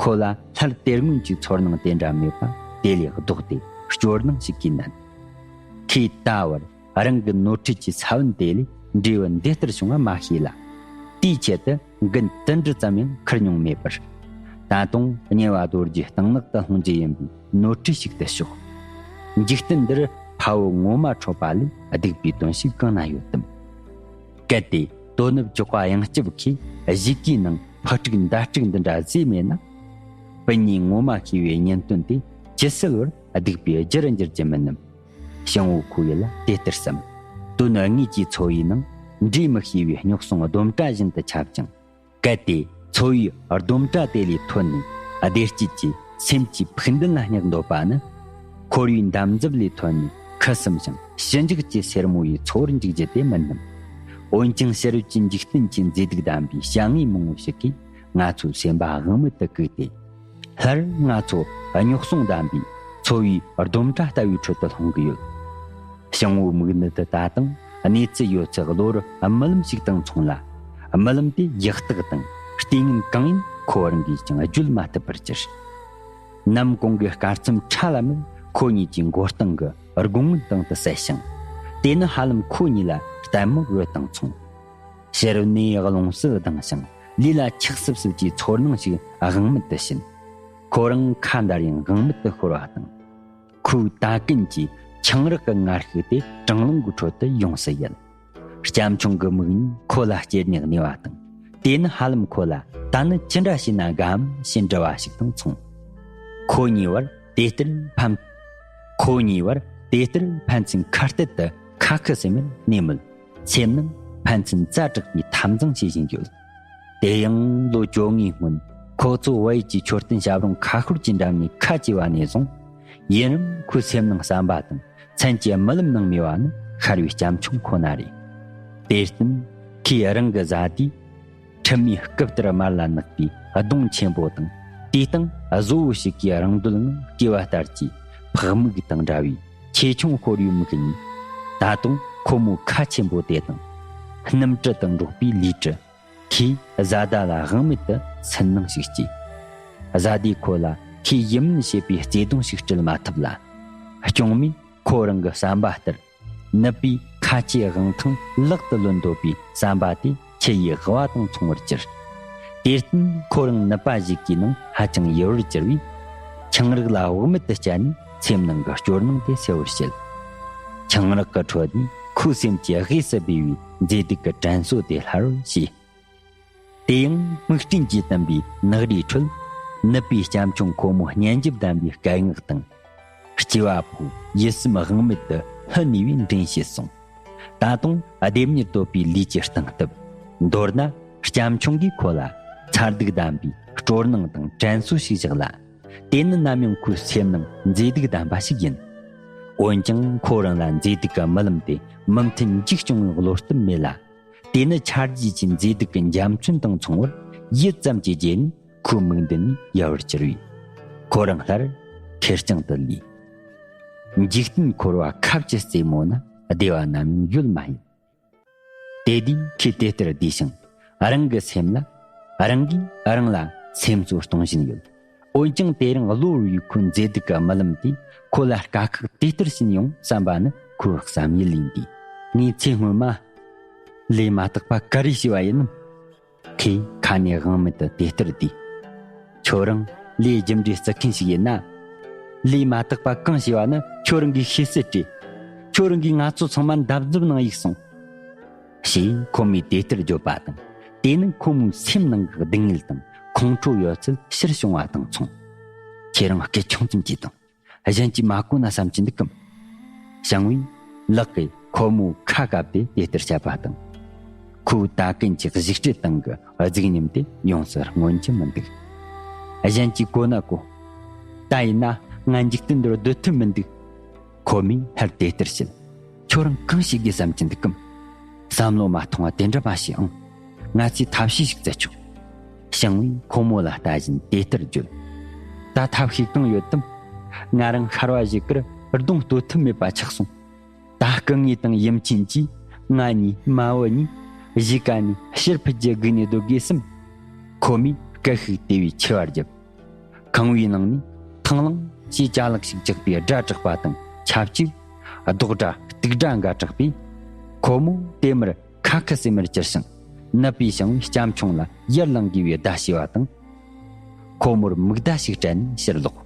ཁོ་ལ་སླར་དེ་སྔོན་གྱི་ཚོར་སྣང་དེ་འདྲ་མེད་པ་དེ་ལས་ལྡོག་སྟེ་སྐྱོ་སྣང་ཞིག་གིས་མནན། ཁོས་ད་བར་རང་གི་ནོར་འཁྲུལ་གྱི་ས་བོན་དེ་ལས་འབྲས་བུ་འདི་ལྟར་བྱུང་བ་མ་ཤེས་ལ། དེའི་ཆེད་དུ་འགན་དུ་འདྲི་ཙམ་ཡང་འཁུར་མྱོང་མེད་པར། ད་དུང་དམྱལ་བ་རྡོ་རྗེའི་གཏིང་ནག་ཏུ་ལྷུང་རྒྱུ་ཡིན་པའི་ནོར་འཁྲུལ་ཞིག་ཏུ་ཞོག། འཇིག་རྟེན་འདིར་འཕར་བ་ངོ་མ་འཕྲོད་པ་ལས་སྡུག་པའི་དོན་ཞིག་གང་ན་ཡོད་དམ། གལ་ཏེ་དོ་ནུབ་འཇོག་པ་ཡང་སྐྱབས་ཁོས་གཞིས་ཀའི་ནང་ཕོ་དཀྲུག་མདའ་དཀྲུག་འདི་འདྲ་བཟོས་མེད་ན། སྤུན་ཉེས་ངོ་མ་ཤེས་པའི་གཉེན་སྟོན་དེ་ཇི་སྲིད་བར་སྡིག་པའི་རྒྱུར་འགྱུར་རྒྱུ་མིན་ནམ། ཞང་བོ་ཁོའི་ཡིད་ལ་དེ་ལྟར་བསམ། དོན་དངོས་ཀྱི་འཚོ་བའི་ནང་འདྲེས་མི་ཤེས་པའི་རྙོག་ཟུང་སྡོམ་གྲྭ་བཞིན་དུ་ཁྱབ་ཅིང་། གལ་ཏེ་འཚོ་བའི་སྡོམ་གྲྭ་དེ་ལས་ཐོན་ནས་བདེ་སྐྱིད་ཀྱི་སེམས་ཀྱི་ཕུགས་འདུན་ལ་བསྙེག་འདོད་པ་ནི། འཁོར་བའི་འདམ་རྫབ་ལས་ཐོན་ནས་ཁུ་སིམ་ཞིང་ཞི་འཇགས་ཀྱི་སེར་མོ་ཡི་འཚོ་བར་འཇུག་རྒྱུ་དེ་མིན་ནམ། འོན་ཀྱང་ཕྱི་རོལ་གྱི་འཇིག་རྟེན་གྱི་མཛེས་སྡུག་ལྡན་པའི་བྱ་དངོས་མང་བོ་ཞིག་གིས་ང་ཚོའི་སེམས་པ་དབང་མེད་དུ་བཀུག་སྟེ། སླར་ང་ཚོ་རྙོག་ཟུང་ལྡན་པའི་འཚོ་བའི་སྡོམ་གྲྭ་ལྟ་བུའི་ཁྲོད་དུ་ལྷུང་གི་ཡོད། ཞང་བོའི་མིག་ནད་དུ་ད་དུང་གནས་ཚུལ་ཡོད་ཚད་གློ་བུར་རྨི་ལམ་ཞིག་དང་མཚུངས་ལ། རྨི་ལམ་དེ་ཡག་རྟགས་དང་ལྟས་ངན་གང་ཡིན་ཁོ་རང་གིས་ཀྱང་བརྗོད་མ་ཐུབ་པར་གྱུར། ནམ་གུང་གི་སྐར་མཚམས་ཕྲ་ལ་མིར་ཁོ་གཉིས་ཀྱི་མགོ་རྟིང་གི་སྒོ་ངའི་སྟེང་དུ་བསད་ཞིང་། དེ་ནི་ཧ་ལམ་ཁོ་གཉིས་ལ་ལྟད་མོ་རོལ་དང་མཚུངས། ཕྱི་རོལ་ནས་རླུང་བསིལ་ལྡང་ཞིང་ལུས་ལ་འཁྱག་སིབ་སིབ་ཀྱི་ཚོར་སྣང་ཞིག་དབང་མེད་དུ་ཕྱིན། ཁོ་རང་ཁ་འདར་ཡང་དབང་མེད་དུ་ཤོར་བ་དང་། ཁོའི་ད་གིན་གྱི་ཆང་རག་གི་ངར་ཤུགས་དེ་གྲང་རླུང་གི་ཁྲོད་དུ་ཡོངས་སུ་ཡལ། སྐྱབས་མཆོག་གི་མིག་གཉིས་ཁོ་ལ་ཅེར་ནས་གནས་པ་དང་། དེ་ནི་ཧ་ལམ་ཁོ་ལ་ད་ནི་ཅི་འདྲ་བྱས་ན་དགའ་འམ་ཞེས་འདྲི་བ་ཞིག་དང་མཚུངས། ཁོ་གཉིས་བར་དེ་ལྟར་ཕན། ཁོ་གཉིས་བར་དེ་ལྟར་ཕན་ཚུན་ཁ་གཏད་དུ་ཁ་ཁུ་སིམ་མེར་གནས་མོད། སེམས་ནང་ཕན་ཚུན་རྩ་དྲག་པའི་འཐབ་འཛིང་བྱེད་བཞིན་ཡོད། དེ་ཡང་ལོ་བཅོ་ལྔའི་སྔོན་ཁོ་ཚོ་བལ་ཡུལ་གྱི་མཆོད་རྟེན་ཞབས་རིང་ཁ་ཤོར་གྱི་འགྲམ་ནས་ཁ་གྱེས་པ་ནས་བཟུང་། ཡུན་རིང་ཁོའི་སེམས་ནང་བསམ་པ་དང་མཚན་གྱི་རྨི་ལམ་ནང་མེད་པ་ནི་ཤར་བའི་སྐྱབས་མཆོག་ཁོ་ན་རེད། དེར་བརྟེན་ཁོས་རང་གི་བཟའ་ཟླའི་ཁྲིམས་མིའི་སྐུ་བལྟར་དམར་ལ་ནག་པའི་གདོང་ཆེན་པོ་དང་། དེའི་སྟེང་བཟོ་བོ་ཞིག་གིས་རང་འདོད་ངང་བསྐྱེད་པ་ལྟར་གྱི་ཕག་མིག་དང་འདྲ་བའི་ཆེ་ཆུང་ཤོར་བའི་མིག་གཉིས། ད་དུང་ཁོ་མོའི་ཁ་ཆེན་པོ་དེ་དང་། སྣུམ་དྲི་དང་འགྲོགས་པའི་ལུས་དྲི། ཁོས་བཟའ་ཟླ་ལ་དབང་མེད་དུ་སུན་སྣང་ཞིག་སྐྱེས། བཟའ་ཟླས་ཁོ་ལ་ཁོས་ཡིད་སྨོན་བྱེད་པའི་བརྩེ་དུང་ཞིག་སྤྲད་མ་ཐུབ་ལ། སྐྱོང་མོས་ཁོ་རང་གི་བསམ་པ་ལྟར། ནུབ་པའི་ཁ་ཆེའི་དབང་ཐང་ལག་ཏུ་ལོན་འདོད་པའི་བསམ་པ་དེ་ཆུ་ཡི་དབུ་བ་དང་མཚུངས་པར་གྱུར། དེར་བརྟེན་ཁོ་རང་ནུབ་པ་ཞིག་གི་ནང་ཧ་ཅང་ཡུར་བར་གྱུར་བས། ཆང་རག་ལ་བག་མེད་དུ་སྤྱད་ནས་སེམས་ནང་གི་སྐྱོ་སྣང་དེ་སེལ་བར་བྱེད། ཆང་རག་གི་ཁྲོད་ནས་ཁོའི་སེམས་ཀྱི་དབུས་སུ་སྦས་པའི་མཛེས་སྡུག་གི་དྲན་གསོ་དེ་སླར་བྱས། དེ་ཡང་མིག་སྤྲིན་གྱིས་བཏུམས་པའི་ནགས་རིའི་ཁྲོད། ནུབ་པའི་སྐྱབས་མཆོག་ཁོ་མོ་སྙན་འཇེབས་ལྡན་པའི་སྐད་ངག་དང་། སྐྱེས་པ་ཕོ་ཡིད་སེམས་དབང་མེད་དུ་ལྷུན་གནས་པའི་མགྲིན་བྱས་སོང་། ད་དུང་ལྡེམ་མྱུར་དོད་པའི་ལུས་ཀྱི་སྟངས་སྟབས། མདོར་ན་སྐྱབས་མཆོག་གིས་ཁོ་ལ་མཚར་སྡུག་ལྡན་པའི་སྤྲོ་སྣང་དང་དྲན་གསོ་ཞིག་བཞག་ལ། དེ་ནི་ནམ་ཡང་ཁོའི་སེམས་ནང་མཛེས་སྡུག་ལྡན་པ་ཞིག་ཡིན། འོན་ཀྱང་ཁོ་རང་ལ་མཛེས་སྡུག་གི་རྨི་ལམ་དེ་མུ་མཐུད་འཇིག་སྐྱོང་བའི་བློ་སྟོབས་མེད་ལ། དེ་ནི་ཆར་རྗེས་ཀྱི་མཛེས་སྡུག་གི་འཇའ་ཚོན་དང་མཚུངས་པར་ཡུད་ཙམ་གྱི་རྗེས་ནས་ཁོའི་མིག་མདུན་ནས་ཡལ་བར་གྱུར་བས། ཁོ་རང་སླར་ཁེར་རྐྱང་དུ་ལུས། འཇིག་རྟེན་འཁོར་བ་ཁ་བཅད་རྩེ་མོ་ན་བདེ་བ་ནམ་ཡང་ཡོད་མ་ཡིན། དེ་དུས་ཁོས་དེ་ལྟར་བསྡད་ཤིང་། རང་གི་སེམས་ལ། རང་གིས་རང་ལ་སེམས་གསོ་གཏོང་བཞིན་ཡོད། འོན་ཀྱང་དེ་རིང་གློ་བུར་བའི་ཁོའི་མཛེས་སྡུག་གི་རྨི་ལམ་དེས་ཁོ་ལ་དཀའ་ཁག་དེ་ལྟར་བྱིན་ཡོང་བསམ་པ་ནི་ཁོའི་བསམ་ཡུལ་ཡིན་ཏེ། ངས་ཚེ་སྔོན་མ་ལས་མ་དག་པ་ག་རེ་བྱས་པ་ཡིན་ནམ། ཁོས་ཁ་ནས་དབང་མེད་དུ་དེ་ལྟར་བསྡད། ཁྱོད་རང་ལས་རྒྱུ་འབྲས་བརྩི་མཁན་ཞིག་ཡིན་ན། ལས་མ་དག་པ་གང་བྱས་པ་ནི་ཁྱོད་རང་གིས་ཤེས་གསལ་རེད། ཁྱོད་རང་གིས་ང་ཚོ་ཚང་མ་འདབ་རྫབ་ནང་གཡུགས་སོང་། ཞེས་ཁོ་མོས་དེ་ལྟར་བརྗོད་པ་དང་། དེ་ནི་ཁོ་མོའི་སེམས་ནང་གི་སྡུག་བསྔལ་དང་ཁོང་ཁྲོ་ཡོད་ཚད་ཕྱིར་བྱུང་བ་དང་མཚུངས། ཁྱེད་རང་སྐད་ཆུང་ཙམ་གྱིས་དང་། གཞན་གྱིས་མ་གོ་ན་བསམ་གྱི་འདུག་གམ། ཞང་བུས་ལག་གིས་ཁོ་མོའི་ཁ་བཀབ་སྟེ་དེ་ལྟར་བཤད་པ་དང་། ཁོའི་ད་གིན་གྱི་གཞིག་སྤྲད་སྟེང་གི་གཟུགས་བརྙན་དེ་ཡོངས་སུ་མངོན་གྱི་མི་འདུག། གཞན་གྱིས་གོ་ན་གོ། ད་ཡིན་ན་ང་འཇིག་རྟེན་འདིར་སྡོད་ཐུབ་མི་འདུག། ཁོ་མོས་སླར་དེ་ལྟར་བཤད། ཁྱོད་རང་གང་བྱེད་དགོས་བསམ་གྱི་འདུག་གམ། བསམ་བློ་མ་ཐོངས་པ་དེ་འདྲ་མ་བྱེད་ཨང་། ང་ཚོས་ཐབས་ཤེས་ཤིག་བཙལ་ཆོག། ཞང་བུས་ཁོ་མོ་ལ་ལྟ་བཞིན་དེ་ལྟར་བརྗོད། ད་ཐབས་ཤེས་གང་ཡོད་དམ། ང་རང་ཤར་བ་བཞི་ཀར་གདོང་སྟོད་ཐུབ་མེད་པ་ཆགས་སོང་། ད་སྐུ་ངོ་དང་ཡུམ་ཆེན་གྱིས་ང་གཉིས་མ་བུ་གཉིས་གཞིས་ཀ་ནས་ཕྱིར་ཕུད་རྒྱུ་སྒུག་ནས་སྡོད་དགོས་སམ། ཁོ་མོས་སྐད་ཤུགས་དེ་བས་ཆེ་བར་བརྒྱབ། ཁང་བའི་ནང་ནས་ཐང་ལང་ཞེས་ཅ་ལག་ཞིག་བཅག་པའི་སྒྲ་གྲགས་པ་དང་ཆབས་ཅིག་རྡོག་སྒྲ་སྟུག་སྒྲ་འགའ་གྲགས་པས། ཁོ་མོ་དེ་མུར་ཁ་ཁུ་སིམ་མེར་གྱུར་ཞིང་ནུབ་པའི་ཞང་བུའི་སྐྱ་མཆོང་ལ་ཡར་ལངས་དགོས་པའི་བརྡ་ཞུས་པ་དང་། ཁོ་མོར་མིག་བརྡ་ཞིག་སྤྲད་ནས་ཕྱིར་ལོག།